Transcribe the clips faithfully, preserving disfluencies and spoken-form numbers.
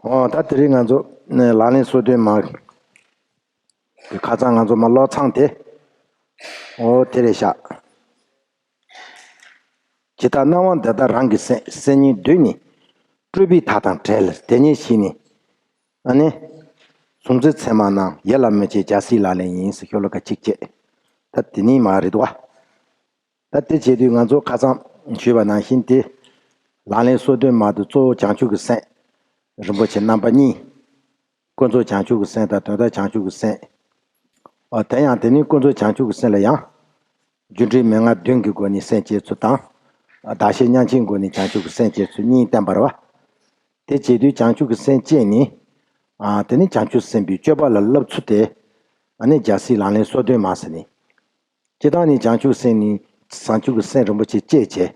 ཨོ་ད་དེ་རིང་ང་ཚོ་ནས་ལག་ལེན་སོ་བདུན་མ་གི་ཁ་སང་ང་ཚོ་མ་ཀློག་ཚང་དེ། ཨོ་དེ་རེད་ཤག་ཇི་ལྟར་སྣང་བ་འདི་དག་རང་གི་སེམས། སེམས་ཉིད་དུས་ནི་སྤྲུལ་པའི་མཐའ་དང་བྲལ། དེ་ཉིད་ཞི་ནི་ཨ་ནི་གཟུང་འཛིན་མཚན་མ་རྣམས་ཡིད་ལ་མི་བྱེད་རྒྱལ་སྲས་ལག་ལེན་ཡིན་ཟེར་ཤོ་ལོ་ཀ་གཅིག་བྱས། ད་དེ་ནི་མ་རེད་བ། ད་དེ་བྱེད་དུས་ང་ཚོ་ཁ་སང་ཞུས་པ་ནང་བཞིན་དེ་ལག་ལེན་སོ་བདུན་མ་དུ་གཙོ་བོ་བྱང་ཆུབ་ཀྱི་སེམས། རིན་པོ་ཆེ་རྣམ་པ་གཉིས། ཀུན་རྫོབ་བྱང་ཆུབ་ཀྱི་སེམས་དང་དོན་དམ་བྱང་ཆུབ་ཀྱི་སེམས། ཨ་དེ་ཡང་དེ་ནི་ཀུན་རྫོབ་བྱང་ཆུབ་ཀྱི་སེམས་ལ་ཡང་། རྒྱུ་འབྲས་མན་ངག་བདུན་གྱི་སྒོ་ནས་སེམས་བསྐྱེད་ཚུལ་དང་། ཨ་བདག་གཞན་མཉམ་བརྗེའི་སྒོ་ནས་བྱང་ཆུབ་ཀྱི་སེམས་བསྐྱེད་ཚུལ་གཉིས་བསྟན་པ་རེད་བ། དེ་བྱེད་དུས་བྱང་ཆུབ་ཀྱི་སེམས་བསྐྱེད་ནི། ཨ་དེ་ནི་བྱང་ཆུབ་སེམས་དཔའི་སྤྱོད་པ་ལ་བསླབ་ཚུལ་ཏེ། ཨ་ནི་རྒྱལ་སྲས་ལག་ལེན་སོ་བདུན་མ་ཟེར་ནི། སྤྱིར་བཏང་ནི་བྱང་ཆུབ་སེམས་ནི་བྱང་ཆུབ་ཀྱི་སེམས་རིན་པོ་ཆེ་བསྐྱེད་བྱས།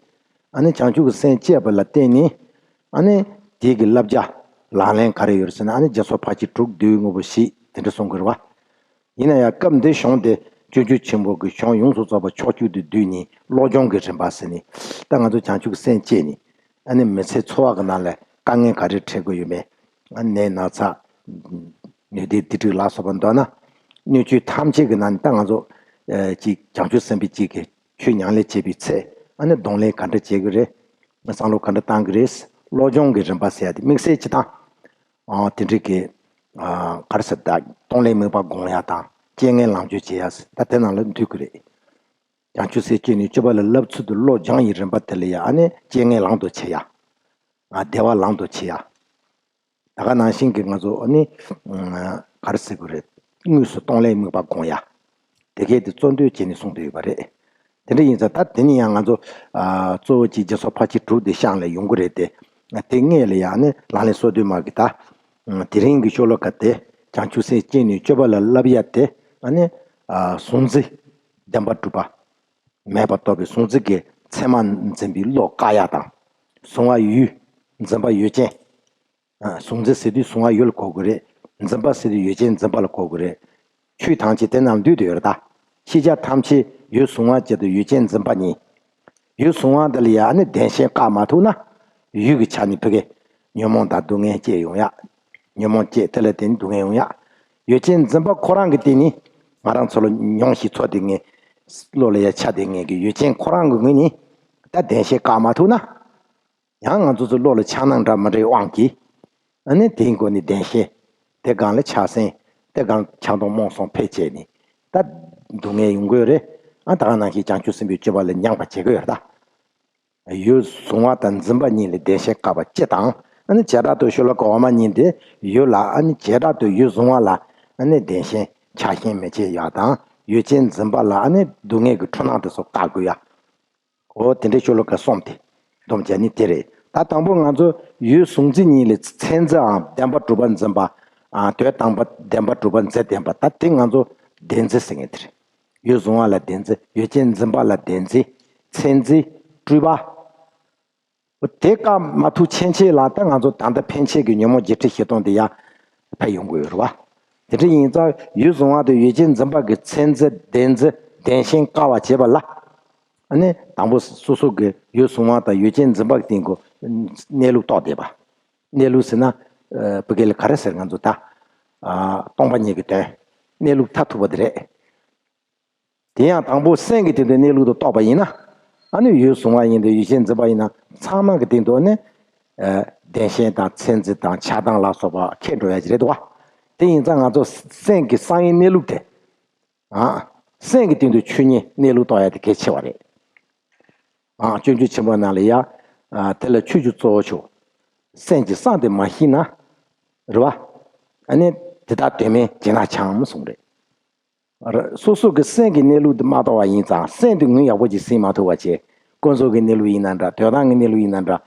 ཨ་ནི་བྱང་ཆུབ་ཀྱི་སེམས་བསྐྱེད་པ་ལ་བརྟེན་ནས། ཨ་ནི་དེའི་གི་བསླབ་བྱ་ལག་ལེན་ག་རེ་ཡོད་ཟེར་ན། ཨ་ནི་སྦྱིན་སོགས་ཕར་ཕྱིན་དྲུག་བསྡུ་བའི་དངོས་པོ་བཞི་དེ་འདྲ་གསུང་གི་རེད་བ། ཡིན་ན་ཡང་སྐབས་འདིའི་གཞུང་དེ་སྤྱོད་འཇུག་ཆེན་པོ་གི་གཞུང་ཡོངས་སུ་རྫོགས་པ་ཕྱོགས་བཅུ་དུ་བསྡུས་ནས་བློ་སྦྱོང་གི་རིམ་པ་ཟེར་ནས། ད་ང་ཚོ་བྱང་ཆུབ་ཀྱི་སེམས་བསྐྱེད་ནས། ཨ་ནི་མི་ཚེ་འཚོ་བ་གི་ནང་ལ་དཀའ་ངལ་ག་རེ་འཕྲད་དགོས་ཡོད་མེད། ཨ་ནི་ནད་ན་ཚ། ནད་དེ་སྡིག་སྒྲིབ་ལ་སོགས་པ་འདོར་ན། སྣོད་བཅུད་ཐམས་ཅད་ཀྱི་ནང་ནས་ད་ང་ཚོ་ཨ་ཅིག་བྱང་ཆུབ་སེམས་དཔའ་གཅིག་གིས་ཆོས་ཉམས་ལེན་བྱེད་པའི་ཚེ། ཨ་ནི་གདོང་ལེན་ག་འདྲ་བྱེད་ཀྱི་རེད། བསམ་བློ་ག་འདྲ་བཏང་གི་རེད། བློ་སྦྱོང་གི་རིམ་པ་ཟེར་ཡ་དེ་དམིགས་བསལ་གྱི་དང་། ཨ་དེ་འདྲ་གི་ཨ་ག་རེ་ཟེར། ད་གདོང་ལེན་དམིགས་པ་སྒོམ་ཡ་དང་རྐྱེན་ངན་ལམ་སྦྱོང་བྱེད་ཡ་ཟེར། ད་དེ་ནང་ལ་འདུས་ཀྱི་རེད། བྱང་ཆུབ་སེམས་བསྐྱེད་ནས་སྤྱོད་པ་ལ་བསླབ་ཚུལ་དུ་བློ་སྦྱོང་ཡི་རིམ་པ་དེ་ལ་ཡ། ཨ་ནི་རྐྱེན་ངན་ལམ་དུ་བྱེད་ཡ། ཨ་བདེ་བ་ལམ་དུ་བྱེད་ཡ། ད་ག་ནང་བཞིན་གྱི་ང་ཚོ་ཨ་ནི་ཨ་ག་རེ་ཟེར་དགོས་རེད། དངོས་སུ་གདོང་ལེན་དམིགས་པ་སྒོམ་ཡ། དེ་གས་དེ་གཙོ་འདོད་བྱས་ནས་གསུངས་བསྡད་ཡོད་པ་རེད། དེ་འདྲ་ཡིན་ཙང་ད་དེ་ནི་ཡང་ང་ཚོ་ཨ་གཙོ་བོ་གཅིག་སྦྱིན་སོགས་ཕར་ཕྱིན་དྲུག་དེ་ཤངས་ལ་ཡོང་གི་རེད་དེ། དེ་སྔས་ལ་ཡང་ནི་ལག་ལེན་སོ་བདུན་མ་གི་ད་དེ་རིང་གི་ཤོ་ལོ་ཀ་དེ། བྱང་ཆུབ་སེམས་བསྐྱེད་ནས་སྤྱོད་པ་ལ་བསླབ་ཡ་དེ། ཨ་ནི་ཨ་གཟུང་འཛིན་བདེན་པར་གྲུབ་པ། མེད་པར་རྟོགས་པའི་གཟུང་འཛིན་གྱི་མཚན་མ་འཛིན་པའི་བློ་བཀག་ཡ་དང་། གཟུང་བ་ཡུལ། འཛིན་པ་ཡུལ་ཅན། ཨ་གཟུང་འཛིན་ཟེར་དུས་གཟུང་བ་ཡུལ་ལ་གོ་དགོས་རེད། འཛིན་པ་ཟེར་དུས་ཡུལ་ཅན་འཛིན་པ་ལ་གོ་དགོས་རེད། ཆོས་ཐམས་ཅད་དེ་ནང་འདུས་ཏེ་ཡོད་རེད་ད། ཤེས་བྱ་ཐམས་ཅད་ཡུལ་གཟུང་བ་ཅན་དང་ཡུལ་ཅན་འཛིན་པ་གཉིས། ཡུལ་གཟུང་བ་འདི་ལ་ཡང་ནི་བདེན་ཞེན་བཀག་མ་ཐུབ་ན། ཡུལ་གྱི་ཆ་ནས་ཕ་གི་ཉོན་མོངས་དང་སྡུག་བསྔལ་སྐྱེ་ཡོང་ཡ། ཉོན་མོངས་སྐྱེ། དེ་ལ་བརྟེན་ནས་སྡུག་བསྔལ་ཡོང་ཡ། ཡུལ་ཅན་འཛིན་པ་ཁོ་རང་གི་སྟེང་ནས་ང་རང་ཚོ་ལ་མྱོང་ཞིང་ཚོར་བསྡད་མཁན། བློ་ལ་ཡ་འཆར་བསྡད་མཁན་གྱི་ཡུལ་ཅན་ཁོ་རང་གི་ངོས་ནས་ད་བདེན་ཞེན་བཀག་མ་ཐུབ་ན། ཡང་ང་ཚོ་ཚོ་བློ་ལ་འཆར་སྣང་འདྲ་མི་འདྲའི་དབང་གིས། ཨ་ནི་དེའི་སྒོ་ནས་བདེན་ཞེན། དེ་སྒང་ལ་ཆགས་སེམས། དེ་སྒང་ཆགས་སྡང་རྨོངས་གསུམ་འཕེལ་བྱས་ནས། ད་སྡུག་བསྔལ་ཡོང་གི་ཡོད་རེད། ཨ་ད་ག་ནང་བཞིན་བྱང་ཆུབ་སེམས་དཔའི་སྤྱོད་པ་ལ་མྱངས་པ་བྱེད་ཀྱི་ཡོད་རེད་ད། ཡུལ་གཟུང་བ་དང་འཛིན་པ་གཉིས་ལ་བདེན་ཞེན་བཀག་པ་སྤྱི་དང་། ཨ་ནི་བྱེ་བྲག་ཏུ་ཤོ་ལོ་ཀ་འོག་མ་གཉིས་དེ། ཡུལ་ལ་ཨ་ནི་བྱེ་བྲག་ཏུ་ཡུལ་གཟུང་བ་ལ་ཨ་ནི་བདེན་ཞེན་ཆགས་ཞེན་མི་བྱེད་ཡ་དང་། ཡུལ་ཅན་འཛིན་པ་ལ་ཨ་ནི་སྡུག་བསྔལ་གྱི་འཁྲུལ་སྣང་དེ་ཚོ་བཀག་དགོས་ཡ། འོ་དེ་འདྲའི་ཤོ་ལོ་ཀ་གསུམ་དེ་སྡོམ་བྱས་ནི་དེ་རེད། ད་དང་པོ་ང་ཚོ་ཡུལ་གཟུང་འཛིན་གཉིས་ལས་མཚན་འཛིན་འམ་བདེན་པར་གྲུབ་པར་འཛིན་པ། ཨ་དོན་དམ་པར་བདེན་པར་གྲུབ་པར་འཛིན་བདེན་པ། ད་དེ་ང་ཚོ་བདེན་འཛིན་ཟེར་མཁན་དེ་རེད། ཡུལ་གཟུང་བ་ལ་བདེན་འཛིན། ཡུལ་ཅན་འཛིན་པ་ལ་བདེན་འཛིན། མཚན་འཛིན། སྤྲུལ་པ། དེ་བཀག་མ་ཐུབ་ཕྱིན་ཆད་ལ་ད་ང་ཚོ་ད་ལྟ་ཕན་ཆད་ཀྱི་ཉོན་མོངས་བརྒྱད་ཁྲི་བཞི་སྟོང་དེ་ཡར་འཕེལ་ཡོང་གི་ཡོད་རེད་བ། དེ་འདྲ་ཡིན་ཙང་ཡུལ་གཟུང་བ་དང་ཡུལ་ཅན་འཛིན་པ་གི་མཚན་འཛིན་བདེན་འཛིན་བདེན་ཞེན་བཀག་པ་བྱེད་པ་ལ། ཨ་ནི་དང་པོ་སོ་སོ་གི་ཡུལ་གཟུང་བ་དང་ཡུལ་ཅན་འཛིན་པ་གི་སྟེང་གི་གནས་ལུགས་རྟོགས་བསྡད་པ། གནས་ལུགས་ཟེར་ན། ཨ་བོད་སྐད་ལ་ག་རེ་ཟེར། ང་ཚོ་ད་ཨ་སྟོང་པ་ཉིད་ཀྱི་དོན། གནས་ལུགས་མཐར་ཐུག་པ་དེ་རེད། དེ་ཡང་དང་པོ་སེམས་ཀྱི་སྟེང་དུ་གནས་ལུགས་དེ་རྟོགས་པ་ཡིན་ན། ཨ་ནི་ཡུལ་གཟུང་བ་ཡིན་དང་ཡུལ་ཅན་འཛིན་པ་ཡིན་ན་ཚང་མ་གི་སྟེང་དུ་ནི། ཨ་བདེན་ཞེན་དང་མཚན་འཛིན་དང་ཆགས་སྡང་ལ་སོགས་པ་ཁེལ་འགྲོ་ཡ་ཅིག་རེད་འདུག་བ། དེ་ཡིན་ཙང་ང་ཚོ་སེམས་ཀྱི་གསང་བའི་གནས་ལུགས་དེ། ཨ་སེམས་ཀྱི་སྟེང་དུ་ཆོས་ཉིད་གནས་ལུགས་རྟོགས་ཡ་དེ་གལ་ཆེ་བ་རེད། ཨ་སྤྱོད་འཇུག་ཆེན་པོ་ནང་ལ་ཡ། ཨ་དེ་ལ་ཆོས་ཀྱི་གཙོ་བོ་ཆོས། སེམས་ཀྱི་གསང་དེ་མ་ཤེས་ན། རེད་བ། ཨ་ནི་དེ་དག་དོན་མེད་བྱེད་ན་འཆང་གསུངས་རེད། ར་སོ་སོ་གི་སེམས་ཀྱི་གནས་ལུགས་དེ་མ་རྟོགས་པ་ཡིན་ཙང་སེམས་དེ་ངོས་ཡག་པོ་ཅིག་ཟིན་མ་ཐུབ་པ་བྱས། ཀུན་རྫོབ་ཀྱི་གནས་ལུགས་ཡིན་ན་འདྲ། དོན་དམ་གྱི་གནས་ལུགས་ཡིན་ན་འདྲ།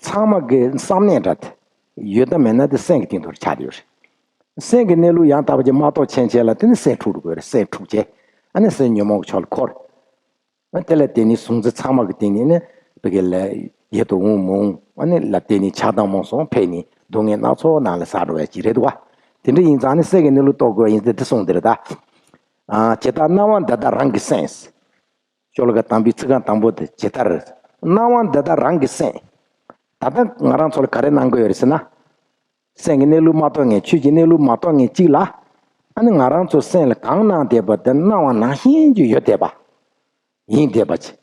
ཚང་མ་གི་བསམ་གནས་འདྲ་དེ་ཡོད་དམ་མེད་ན་དེ་སེམས་ཀྱི་སྟེང་དུ་ཆགས་ཡོད་རེད། སེམས་ཀྱི་གནས་ལུགས་ཡང་དག་པ་ཅིག་མ་རྟོགས་ཕྱིན་ཆད་ལ་དེ་ནི་སེམས་འཁྲུག་འགྲོ་གི་རེད། སེམས་འཁྲུག་བྱས། ཨ་ནི་སེམས་ཉོན་མོངས་ཀྱི་ཕྱོགས་ལ་འཁོར། ཨ་དེ་ལ་དེ་ནི་གཟུང་འཛིན་ཚང་མ་གི་སྟེང་ནས་ནི་བོད་སྐད་ལ་ཡིད་དུ་འོང་མི་འོང་། ཨ་ནི་ལ་དེ་ནི་ཆགས་སྡང་རྨོངས་གསུམ་འཕེལ་ནས་སྡུག་བསྔལ་སྣ་ཚོགས་ནང་ལ་ཟགས་འགྲོ་བ་ཅིག་རེད་འདུག་བ། དེ་འདྲ་ཡིན་ཙང་ནི་སེམས་ཀྱི་གནས་ལུགས་རྟོགས་དགོས་ཡིན་ཟེར་དེ་གསུངས་དེ་རེད་ད། ཨ་ཇི་ལྟར་སྣང་བ་འདི་དག་རང་གི་སེམས། ཤོ་ལོ་ཀ་དང་པོའི་ཚིག་རྐང་དང་པོ་དེ་ཇི་ལྟར། སྣང་བ་འདི་དག་རང་གི་སེམས། ད་ལྟ་ང་རང་ཚོ་ལ་ག་རེ་སྣང་གི་ཡོད་རེད་ཟེར་ན། སེམས་ཀྱི་གནས་ལུགས་མ་རྟོགས་མཁན་ཆོས་ཀྱི་གནས་ལུགས་མ་རྟོགས་མཁན་གཅིག་ལ། ཨ་ནི་ང་རང་ཚོ་སེམས་ལ་གང་སྣང་བསྡད་པ་དེ་སྣང་བ་ནང་བཞིན་གྱི་ཡོད་བསྡད་པ། ཡིན་བསྡད་པ་ཅིག་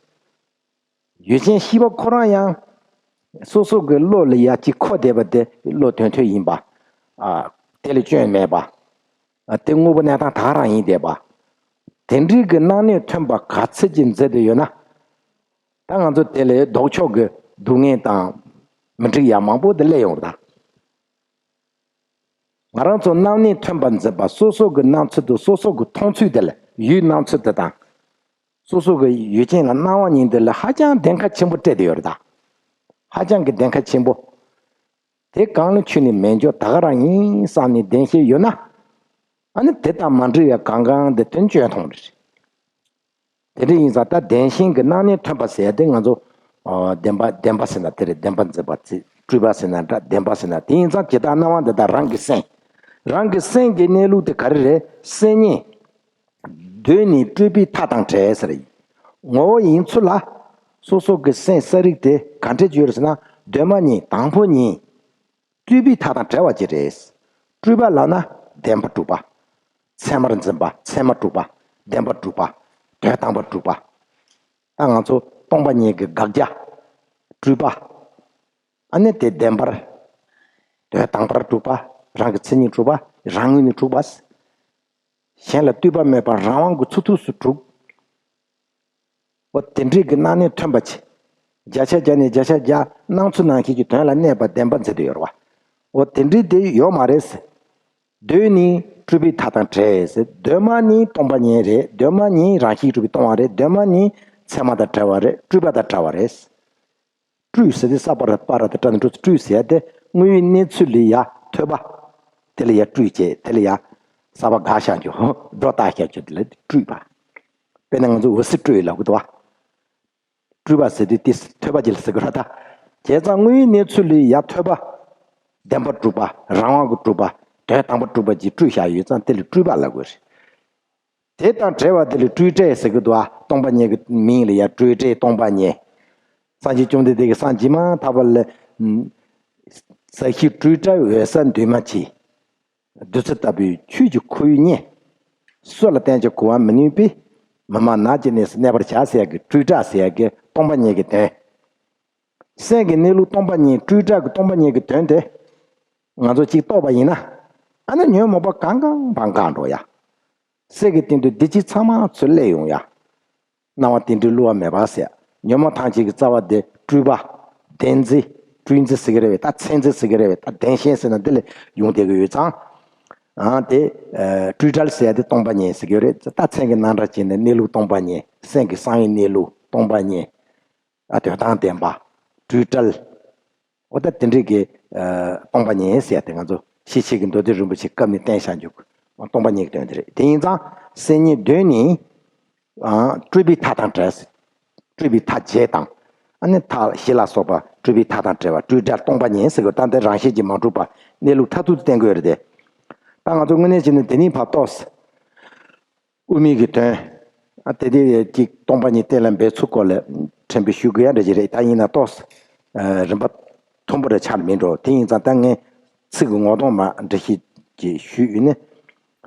ཡུལ་ཅན་ཤེས་པ་ཁོ་རང་ཡང་སོ་སོ་གི་བློ་ལ་ཡ་གཅིག་འཁོར་བསྡད་པ་དེ་བློ་དོན་མཐུན་ཡིན་པ། ཨ། དེ་ལས་སྐྱོན་མེད་པ། ཨ། དེ་དངོས་པོ་གནས་སྟངས་ད་ག་རང་ཡིན་བསྡད་པ། དེ་འདྲའི་གི་སྣང་གནས་མཐུན་པ་ག་ཚོད་ཅིག་འཛིན་བསྡད་ཡོད་ན། ད་ང་ཚོ་དེ་ལས་ལྡོག་ཕྱོགས་ཀྱི་སྡུག་བསྔལ་དང་མི་འགྲིག་ཡ་མང་པོ་དེ་སླེབས་ཡོང་བ་དང་། ང་རང་ཚོ་སྣང་གནས་མཐུན་པར་འཛིན་པ། སོ་སོ་གི་སྣང་ཚུལ་དང་སོ་སོ་གི་མཐོང་ཚུལ་དེ་ལ། ཡུལ་སྣང་ཚུལ་དེ་དང་། སོ་སོ་གི་ཡུལ་ཅན་ལ་སྣང་བ་ཉིད་དེ་ལ་ཧ་ཅང་བདེན་ཁ་ཆེན་པོ་སྤྲད་དེ་ཡོད་རེད་ད། ཧ་ཅང་གི་བདེན་ཁ་ཆེན་པོ། དེ་གང་ལ་ཆུད་ནས་མེད་འཇོག་ད་ག་རང་ཡིན་བསམ་ནས་བདེན་ཤེས་ཡོད་ན། ཨ་ནི་དེ་དང་མ་འདྲེས་པའི་གང་གང་དེ་དོན་སྤྱོད་མཐོང་རེད། དེ་འདྲ་ཡིན་ཙང་ད་བདེན་ཞེན་གྱི་སྣང་གནས་མཐུན་པ་ཟེར་ཡ་དེ་ང་ཚོ། ཨ། བདེན་པ་བདེན་པ་ཟེར་ན་དེ་རེད། བདེན་པར་འཛིན་པ་ཚེ་སྤྲོས་པ་ཟེར་ན་འདྲ། བདེན་པ་ཟེར་ན། དེ་ཡིན་ཙང་ཇི་ལྟར་སྣང་བ་འདི་དག་རང་གི་སེམས། རང་གི་སེམས་ཀྱི་གནས་ལུགས་དེ་ག་རེ་རེད། སེམས་ཉིད་གདོད་ནས་སྤྲོས་པའི་མཐའ་དང་བྲལ་ཟེར། ངོ་བོ་ཡིན་ཚུལ་ལ། སོ་སོ་གི་སེམས་གསལ་རིག་དེ་ག་འདྲ་ཅིག་ཡོད་རེད་ཟེར་ན། གདོད་མ་ཉིད་དང་པོ་ཉིད། སྤྲོས་པའི་མཐའ་དང་བྲལ་བ་ཅིག་རེད། སྤྲོས་པ་ལབ་ན་བདེན་པར་གྲུབ་པ། མཚན་མར་འཛིན་པ། མཚན་མར་གྲུབ་པ། བདེན་པར་གྲུབ་པ། དོན་དམ་པར་གྲུབ་པ། ད་ང་ཚོ་སྟོང་པ་ཉིད་ཀྱི་དགག་བྱ། སྤྲོས་པ། ཨ་ནི་དེ་བདེན་པར། དོན་དམ་པར་གྲུབ་པ། རང་གི་མཚན་ཉིད་གྲུབ་པ། རང་ངོས་ནས་གྲུབ་པ། གཞན་ལ་ལྟོས་པ་མེད་པར་རང་དབང་གི་ཚུལ་ཐུགས་སུ་གྲུབ། འོ་དེ་འདྲའི་གི་སྣང་གནས་མཐུན་པ་ཅིག་བརྒྱ་ཆ་བརྒྱ་ནས་བརྒྱ་ཆ་བརྒྱ་སྣང་ཚུལ་ནང་བཞིན་གྱི་དོན་ལ་གནས་པ་བདེན་པ་འཛིན་དུ་ཡོད་རེད་བ། འོ་དེ་འདྲའི་དེ་ཡོད་མ་རེད་ཟེར། གདོད་ནས་སྤྲོས་པའི་མཐའ་དང་བྲལ་ཟེར། གདོད་མ་ནས་སྟོང་པ་ཉིད་རེད། གདོད་མ་ཉིད་རང་བཞིན་གྲུབ་པས་སྟོང་བ་རེད། གདོད་མ་ཉིད་མཚན་མ་དང་བྲལ་བ་རེད། སྤྲོས་པ་དང་བྲལ་བ་རེད། སྤྲོས་ཟེར་དེ་ས་པ་ར་པ་ར་དང་སྤྲ་ན་སྤྲོ། སྤྲོས་ཟེར་ཡ་དེ་དངོས་ཡོད་གནས་ཚུལ་ལས་ཡ་ཐོས་པ། དེ་ལ་ཡ་སྤྲོས་བྱས། དེ་ལ་ཡ་ས་པ་དགག་བཞག་རྒྱུ། སྒྲོ་བཏགས་བཞག་རྒྱུ་དེ་ལ་སྤྲོས་པ། དཔེར་ན་ང་ཚོ་འོད་གསལ་སྤྲོས་ལབ་གི་འདུག་བ། སྤྲོས་པ་ཟེར་དུས་དེ་ཐོས་པ་ཅིག་ལ་ཟེར་གི་རེད་ད། བྱས་ཙང་དངོས་ཡོད་གནས་ཚུལ་ལས་ཡ་ཐོས་པ། བདེན་པར་གྲུབ་པ། རང་དབང་གིས་གྲུབ་པ། དོན་དམ་པར་གྲུབ་པ་ཅིག་སྤྲོས་བཞག་ཡོད་ཙང་དེ་ལ་སྤྲོས་པ་ལབ་དགོས་རེད། དེ་དང་བྲལ་བ་དེ་ལ་སྤྲོས་བྲལ་ཟེར་གི་འདུག་ཨ། སྟོང་པ་ཉིད་ཀྱི་མིང་ལ་ཡ་སྤྲོས་བྲལ་སྟོང་པ་ཉིད། སངས་རྒྱས་བཅོམ་ལྡན་འདས་ཀྱིས་སངས་རྒྱས་མ་ཐག་པ་ལ། ས་གཞི་སྤྲོས་བྲལ་འོད་གསལ་འདུས་མ་བྱས། བདུད་རྩི་ལྟ་བུའི་ཆོས་ཀྱི་ཁོར་ཡུག་བརྙེས། སྲོད་ལ་བསྟན་ཅིང་གོ་བར་མི་ནུས་པས། མི་སྨྲ་ནགས་ཀྱི་གནས་སུ་གནས་པར་བྱ་ཟེར་ཡ་གི་སྤྲོས་བྲལ་ཟེར་ཡ་གི་སྟོང་པ་ཉིད་ཀྱི་དོན། སེམས་ཀྱི་གནས་ལུགས་སྟོང་པ་ཉིད། སྤྲོས་བྲལ་གྱི་སྟོང་པ་ཉིད་ཀྱི་དོན་དེ། ང་ཚོ་གཅིག་རྟོགས་པ་ཡིན་ན། ཨ་ནི་ཉོན་མོངས་པ་གང་གང་བང་གང་འགྲོ་ཡ། སེམས་ཀྱི་སྟེང་དུ་བདེ་སྐྱིད་ཚང་མ་ཚུར་སླེབས་ཡོང་ཡ། སྣང་བ་དེ་འདྲའི་བསླུ་བ་མེད་པ་ཟེར། ཉོན་མོངས་ཐམས་ཅད་ཀྱི་རྩ་བ་དེ་སྤྲོས་པ། བདེན་འཛིན། སྤྲོས་འཛིན་ཟེར་གི་རེད་པས། ད་མཚན་འཛིན་ཟེར་གི་རེད་པས། ད་བདེན་ཞེན་ཟེར་ན་འདི་ལས་ཡོང་བསྡད་གི་ཡོད་ཙང་། ཨ་དེ། ཨ་སྤྲོས་བྲལ་ཟེར་ཡ་དེ་སྟོང་པ་ཉིད་ཟེར་གི་རེད། ད་མཚན་གྱི་རྣམ་གྲངས་བྱས་ནས་གནས་ལུགས་སྟོང་པ་ཉིད། སེམས་ཀྱི་གསང་བའི་གནས་ལུགས་སྟོང་པ་ཉིད། ཨ་དོན་དམ་བདེན་པ། སྤྲོས་བྲལ། འོ་ད་དེ་འདྲའི་གི། ཨ་སྟོང་པ་ཉིད་ཟེར་ཡ་དེ་ང་ཚོ་ཤེར་ཕྱིན་གྱི་མདོ་སྡེ་རིན་པོ་ཆེའི་སྐབས་ནས་བསྟན་བཞག་རྒྱུ། སྟོང་པ་ཉིད་ཀྱི་དོན་དེ་རེད། དེ་ཡིན་ཙང་སེམས་ཉིད་གདོད་ནས། ཨ་སྤྲོས་པའི་མཐའ་དང་བྲལ། སྤྲོས་པའི་མཐའ་བརྒྱད་དང་། ཨ་ནི་མཐའ་བཞི་ལ་སོགས་པ་སྤྲོས་པའི་མཐའ་དང་བྲལ་བ། སྤྲོས་བྲལ་སྟོང་པ་ཉིད་ཟེར་གི། ད་འདི་རང་བཞིན་གྱིས་མ་གྲུབ་པ། གནས་ལུགས་མཐར་ཐུག་ཏུ་བསྟན་དགོས་རེད་དེ། ད་ང་ཚོ་དངོས་གནས་བྱས་ན་དེ་ཉིད་ཕར་གཏོགས། དབུ་མའི་གི་དོན། ཨ་དེ་དེ་གཅིག་སྟོང་པ་ཉིད་གཏན་ལ་འབེབས་ཚུལ་སྐོར་ལ་ཕྲན་བུ་ཞུ་དགོས་ཡ་འདྲ་ཅིག་རེད། ད་ཡིན་ན་ཏོག་ཙམ། ཨ་རིམ་པ་མཐོན་པོ་རེ་ཆགས་མི་འགྲོ། དེ་ཡིན་ཙང་ད་ངས་ཚིག་གི་ངོ་གདོང་མར་འགྲེལ་བཤད་ཅིག་ཞུས་ཡོད་ནི།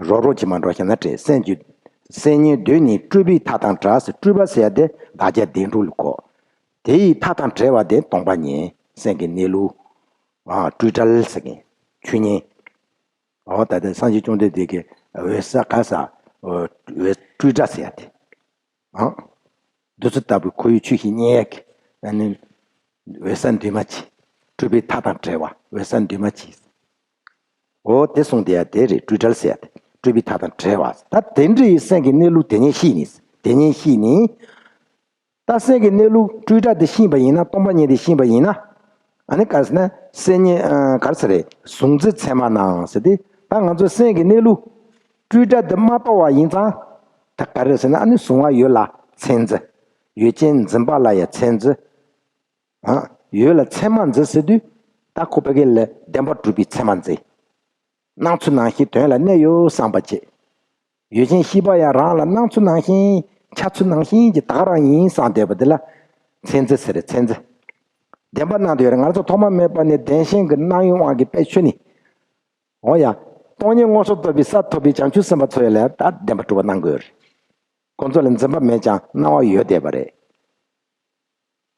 རོབ་རོབ་ཅིག་མར་འགྲོ་བཞག་ན་འགྲིག་སེམས་ཀྱི། སེམས་ཉིད་གདོད་ནས་སྤྲོས་པའི་མཐའ་དང་བྲལ་ཟེར། སྤྲོས་པ་ཟེར་ཡ་དེ་བདག་རྐྱང་བདེན་གྲུབ་ལ་གོ། དེ་ཡི་མཐའ་དང་བྲལ་བ་དེ་སྟོང་པ་ཉིད། སེམས་ཀྱི་གནས་ལུགས། ཨ་སྤྲོས་བྲལ་ཟེར་མཁན་ཆོས་ཉིད། འོ་ད་ལྟ་སངས་རྒྱས་བཅོམ་ལྡན་འདས་ཀྱིས་འོད་གསལ་ག་ས། འོད་སྤྲོས་བྲལ་ཟེར་ཡ་དེ། ཨང་། བདུད་རྩི་ལྟ་བུའི་ཁོར་ཡུག་ཆོས་བཞིན་བརྙེས་ཡ་གི། ཨ་ནི། འོད་གསལ་འདུས་མ་བྱས། སྤྲོས་པའི་མཐའ་དང་བྲལ་བ། འོད་གསལ་འདུས་མ་བྱས། འོ་དེ་གསུངས་དེ་ཡ་དེ་རེད། སྤྲོས་བྲལ་ཟེར་ཡ་དེ། སྤྲོས་པའི་མཐའ་དང་བྲལ་བ། ད་དེ་འདྲ་ཡི་སེམས་ཀྱི་གནས་ལུགས་དེ་ཉིད་ཤེས་ནས། དེ་ཉིད་ཤེས་ནས། ད་སེམས་ཀྱི་གནས་ལུགས་སྤྲོས་བྲལ་དེ་ཤེས་པ་ཡིན་ན། སྟོང་པ་ཉིད་དེ་ཤེས་པ་ཡིན་ན། ཨ་ནི་ག་རེ་ཟེར་ན། སེམས་ཉིད། ཨ་ག་རེ་ཟེར་རེད། གཟུང་འཛིན་མཚན་མ་ནའང་ཟེར་ཏེ། ད་ང་ཚོ་སེམས་ཀྱི་གནས་ལུགས་སྤྲོས་བྲལ་དེ་མ་རྟོགས་པ་ཡིན་ཙང་། ད་ག་རེ་ཟེར་ན། ཨ་ནི་གཟུང་བ་ཡོད་ལ་མཚན་འཛིན། ཡུལ་ཅན་འཛིན་པ་ལ་ཡང་མཚན་འཛིན། ཨ་ཡོད་ལ་མཚན་མ་འཛིན་ཟེར་དུས། ད་ཁོ་ཕ་གི་ལ་བདེན་པར་གྲུབ་པའི་མཚན་མ་འཛིན། སྣང་ཚུལ་ནང་བཞིན་དོན་ལ་གནས་ཡོད་བསམ་པ་བྱེད། ཡུལ་ཅན་ཤེས་པ་ཡང་རང་ལ་སྣང་ཚུལ་ནང་བཞིན། འཆར་ཚུལ་ནང་བཞིན་གྱི་ད་ག་རང་ཡིན་བསམ་བསྡད་པ་དེ་ལ་མཚན་འཛིན་ཟེར། མཚན་འཛིན། བདེན་པར་སྣང་དུ་ཡོད་རེད། ང་ཚོ་ཐོག་མ་མེད་པ་ནས་བདེན་ཞེན་གྱི་སྣང་ཡུལ་དབང་གིས་དཔེ་ཆོས་ནི། འོ་ཡ། སྟོང་ཉིད་མངོན་སུམ་རྟོགས་པའི་ས་ཐོབ་པའི་བྱང་ཆུབ་སེམས་དཔའ་ཚོ་ཡ་ལ་ད་བདེན་པ་གྲུབ་པ་གནང་དགོས་རེད། ཁོང་ཚོ་ལ་འཛིན་པ་མེད་ཀྱང་སྣང་བ་ཡོད་བསྡད་པ་རེད།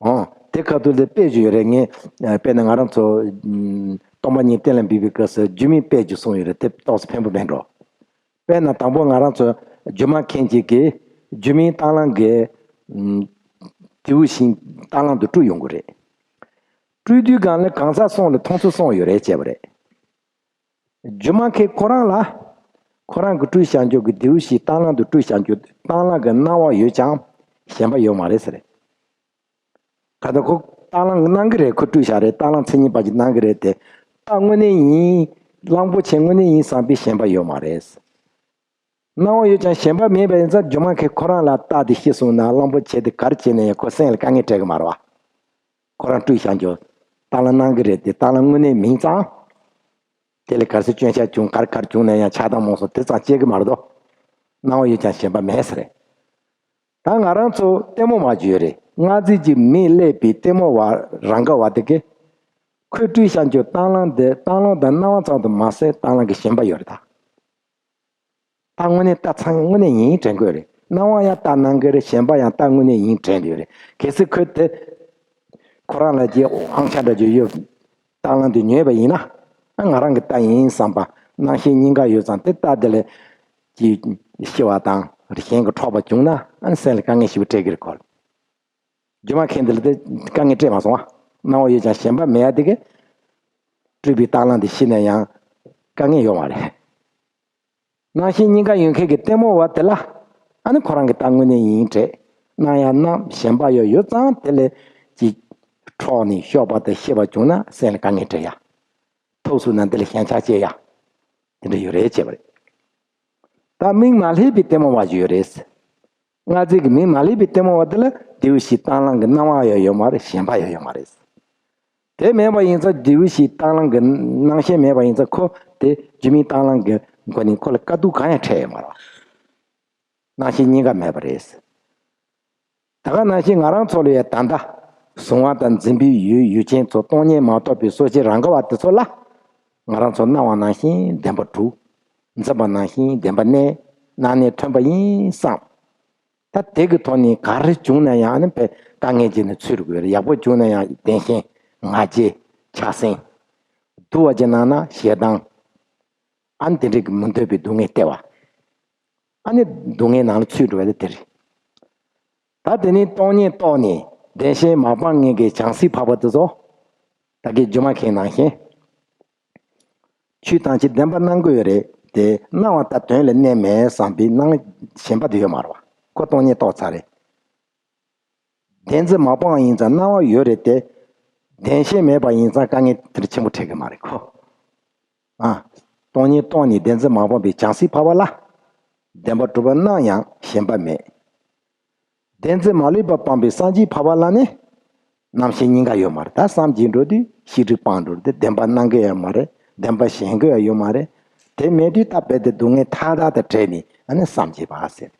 འོ། དེ་ཁ་ཐུག་ལ་དཔེ་ཅིག་ཡོད་རེད། ངས་དཔེར་ན་ང་རང་ཚོ་སྟོང་པ་ཉིད་གཏན་ལ་འབེབས་པའི་སྐབས་སུ་སྒྱུ་མའི་དཔེ་ཅིག་གསུངས་ཡོད་རེད། དེ་ཏོག་ཙམ་ཕན་པོ་མེད་འགྲོ། དཔེར་ན་དང་པོ་ང་རང་ཚོ་སྒྱུ་མ་མཁན་གཅིག་གིས་སྒྱུ་མའི་རྟ་གླང་གི་ཨམ། རྡེའུ་བཞིན་རྟ་གླང་དུ་སྤྲུལ་ཡོང་གི་རེད། སྤྲུལ་དུས་སྒང་ལ་གང་ཟག་གསུམ་ལ་མཐོང་ཚུལ་གསུམ་ཡོད་རེད་བྱས་པ་རེད། སྒྱུ་མ་མཁན་ཁོ་རང་ལ། ཁོ་རང་གི་སྤྲུལ་བཞག་རྒྱུ་གི་རྡེའུ་བཞིན་རྟ་གླང་དུ་སྤྲུལ་བཞག་རྒྱུ་རྟ་གླང་གི་སྣང་བ་ཡོད་ཀྱང་ཞེན་པ་ཡོད་མ་རེད་ཟེར། ག་ད་ཁོ་རྟ་གླང་གི་སྣང་གི་རེད། ཁོ་སྤྲུལ་བཞག་རེད། རྟ་གླང་མཚན་ཉིད་པ་གྱི་སྣང་གི་རེད་དེ། རྟ་དངོས་གནས་ཡིན། གླང་པོ་ཆེ་དངོས་གནས་ཡིན་བསམ་པའི་ཞེན་པ་ཡོད་མ་རེད། སྣང་བ་ཡོད་ཀྱང་ཞེན་པ་མེད་པ་ཡིན་ཙང་སྒྱུ་མ་མཁན་ཁོ་རང་ལ་རྟ་དེ་ཤི་སོང་ན་གླང་པོ་ཆེ་དེ་ག་རེ་བྱས་ན་ཡང་ཁོ་སེམས་ལ་དཀའ་ངལ་འཕྲད་གི་མ་རེད་བ། ཁོ་རང་སྤྲུལ་བཞག་རྒྱུ་རྟ་གླང་སྣང་གི་རེད་དེ། རྟ་གླང་དངོས་གནས་མིན་ཙང་། དེ་ལས་ག་རེ་སྐྱོན་ཆ་བྱུང་། ག་རེ་ག་རེ་བྱུང་ན་ཡང་ཆགས་སྡང་རྨོངས་གསུམ་དེ་ཙམ་སྐྱེ་གི་མ་རེད་དོ། སྣང་བ་ཡོད་ཀྱང་ཞེན་པ་མེད་ཟེར་རེད། ད་ང་རང་ཚོ་ལྟད་མོ་བ་ཅིག་ཡོད་རེད། མངའ་མཛད་ཀྱི་མིང་སླེབས་པའི་ལྟད་མོ་བ་རང་ག་བ་དེ་གས། ཁོས་སྤྲུལ་བཞག་རྒྱུ་རྟ་གླང་དེ་རྟ་གླང་དང་སྣང་བ་ཙམ་དུ་མ་ཟད་རྟ་གླང་གི་ཞེན་པ་ཡོད་རེད་ད། རྟ་དངོས་གནས་རྟ་ཚང་དངོས་གནས་ཡིན་དྲན་དགོས་རེད། སྣང་བ་ཡང་རྟ་སྣང་གི་རེད། ཞེན་པ་ཡང་རྟ་དངོས་གནས་ཡིན་དྲན་དགོས་རེད། གལ་སྲིད་ཁོས་དེ་ཁོ་རང་ལ་ཀྱི་དབང་ཆ་འདྲ་ཅིག་ཡོད། རྟ་གླང་དེ་ཉོས་པ་ཡིན་ན། ཨ། ང་རང་གི་རྟ་ཡིན་བསམ་པ་རྣམ་ཤེས་གཉིས་ཀ་ཡོད་ཙང་དེ་རྟ་དེ་ལ་ཀྱི་ཤི་བ་དང་གཞན་གྱི་འཕྲོག་པ་བྱུང་ན། ཨ་ནི་སེམས་ལ་དཀའ་ངལ་ཞེ་པོ་འཕྲད་ཀྱི་རེད་ཁོ། སྒྱུ་མ་མཁན་དེ་ལ་དེ་དཀའ་ངལ་འཕྲད་མ་སོང་བ། སྣང་བ་ཡོད་ཀྱང་ཞེན་པ་མེད་ཡ་དེ་གས། སྤྲུལ་པའི་རྟ་གླང་དེ་ཤི་ན་ཡང་དཀའ་ངལ་ཡོད་མ་རེད། རྣམ་ཤེས་གཉིས་ཀ་ཡོད་མཁན་གྱི་ལྟད་མོ་བ་དེ་ལ། ཨ་ནི་ཁོ་རང་གི་རྟ་དངོས་གནས་ཡིན་དྲན། སྣང་ཡང་སྣང་། ཞེན་པ་ཡང་ཡོད་ཙང་དེ་ལ་ཅིག་འཕྲོག་ནས་གཤོག་པ་དང་ཤི་བ་བྱུང་ན་སེམས་ལ་དཀའ་ངལ་འཕྲད་ཡ། ཐུག་སོང་ན་འདི་ལ་ཞེན་ཆགས་སྐྱེ་ཡ། དེ་འདྲ་ཡོད་རེད་བྱས་པ་རེད། ད་མིང་མ་སླེབས་པའི་ལྟད་མོ་བ་ཞིག་ཡོད་རེད། མངའ་མཛད་ཀྱི་མིང་མ་སླེབས་པའི་ལྟད་མོ་བ་དེ་ལ་རྡེའུ་བཞིན་རྟ་གླང་གི་སྣང་བ་ཡང་ཡོད་མ་རེད། ཞེན་པ་ཡང་ཡོད་མ་རེད། དེ་མེད་པ་ཡིན་ཙང་རྡེའུ་བཞིན་རྟ་གླང་གི་རྣམ་ཤེས་མེད་པ་ཡིན་ཙང་ཁོ་དེ་སྒྱུ་མའི་རྟ་གླང་གི་མགོ་ནས་ཁོ་ལ་དཀའ་སྡུག་གང་ཡང་འཕྲད་ཡོད་མ་རེད། རྣམ་ཤེས་གཉིས་ཀ་མེད་པ་རེད། ད་ག་ནང་བཞིན་ང་རང་ཚོ་ལ་ཡང་ད་ལྟ་གཟུང་བ་དང་འཛིན་པའི་ཡུལ་ཡུལ་ཅན་ཚོ་སྟོང་ཉིད་མ་རྟོགས་པའི་སོ་སྐྱེ་རང་ག་བ་དེ་ཚོ་ལ། ང་རང་ཚོ་སྣང་བ་ནང་བཞིན་བདེན་པ་གྲུབ། འཛིན་པ་ནང་བཞིན་བདེན་པ་གནས། སྣང་གནས་ཐོན་པ་ཡིན་བསམ། ད་དེ་གི་ཐོག་ནས་ག་རེ་བྱུང་ན་ཡང་ཨ་ནི་དཔེ་དཀའ་ངལ་ཅིག་ནི་འཚོལ་དགོས་རེད། ཡག་པོ་བྱུང་ན་ཡང་བདེན་ཞེན་ང་རྒྱལ་ཆགས་སེམས། སྡུག་པ་ཅིག་སྣང་ན་ཞེ་སྡང་། ཨ་ནི་དེ་འདྲའི་གི་མི་འདོད་པའི་སྡུག་བསྔལ་སྟེར་བ། ཨ་ནི་སྡུག་བསྔལ་ནང་ལ་ཚུད་འགྲོ་བ་དེ་དེ་རེད། ད་དེ་ནས་སྟོང་ཉིད་རྟོགས་ནས་བདེན་ཞེན་མ་སྤངས་མཁན་གྱི་བྱང་སེམས་འཕགས་པ་དེ་ཚོ། ད་གིན་སྒྱུ་མ་མཁན་ནང་བཞིན། ཆོས་ཐམས་ཅད་བདེན་པར་སྣང་གི་ཡོད་རེད་དེ། སྣང་བ་ལྟར་དོན་ལ་གནས་མེད་བསམ་པའི་སྣང་ཞེན་པ་དེ་ཡོད་མ་རེད་བ། ཁོ་སྟོང་ཉིད་རྟོགས་ཚར་རེད། བདེན་འཛིན་མ་སྤངས་ཡིན་ཙང་སྣང་བ་ཡོད་རེད་དེ། བདེན་ཞེན་མེད་པ་ཡིན་ཙང་དཀའ་ངལ་དེ་འདྲ་ཆེན་པོ་འཕྲད་གི་མ་རེད་ཁོ། ཨ། སྟོང་ཉིད་རྟོགས་ནས་བདེན་འཛིན་མ་སྤངས་པའི་བྱང་སེམས་འཕགས་པ་ལ། བདེན་པ་གྲུབ་པ་སྣང་ཡང་ཞེན་པ་མེད། བདེན་འཛིན་མ་ལུས་པ་སྤངས་པའི་སངས་རྒྱས་འཕགས་པ་ལ་ནི། རྣམ་ཤེས་གཉིས་ཀ་ཡོད་མ་རེད། ད་བསམ་གྱིས་འགྲོ་དུས་ཤེས་སྒྲིབ་སྤངས་འགྲོ་དེ་བདེན་པ་སྣང་གི་ཡོད་མ་རེད། བདེན་པ་ཞེན་གི་ཡང་ཡོད་མ་རེད། དེ་མེད་དུས་ད་རྦད་དེ་སྡུག་བསྔལ་མཐའ་དག་དང་བྲལ་ནས་ཨ་ནི་བསམ་གྱིས་པ་ཟེར།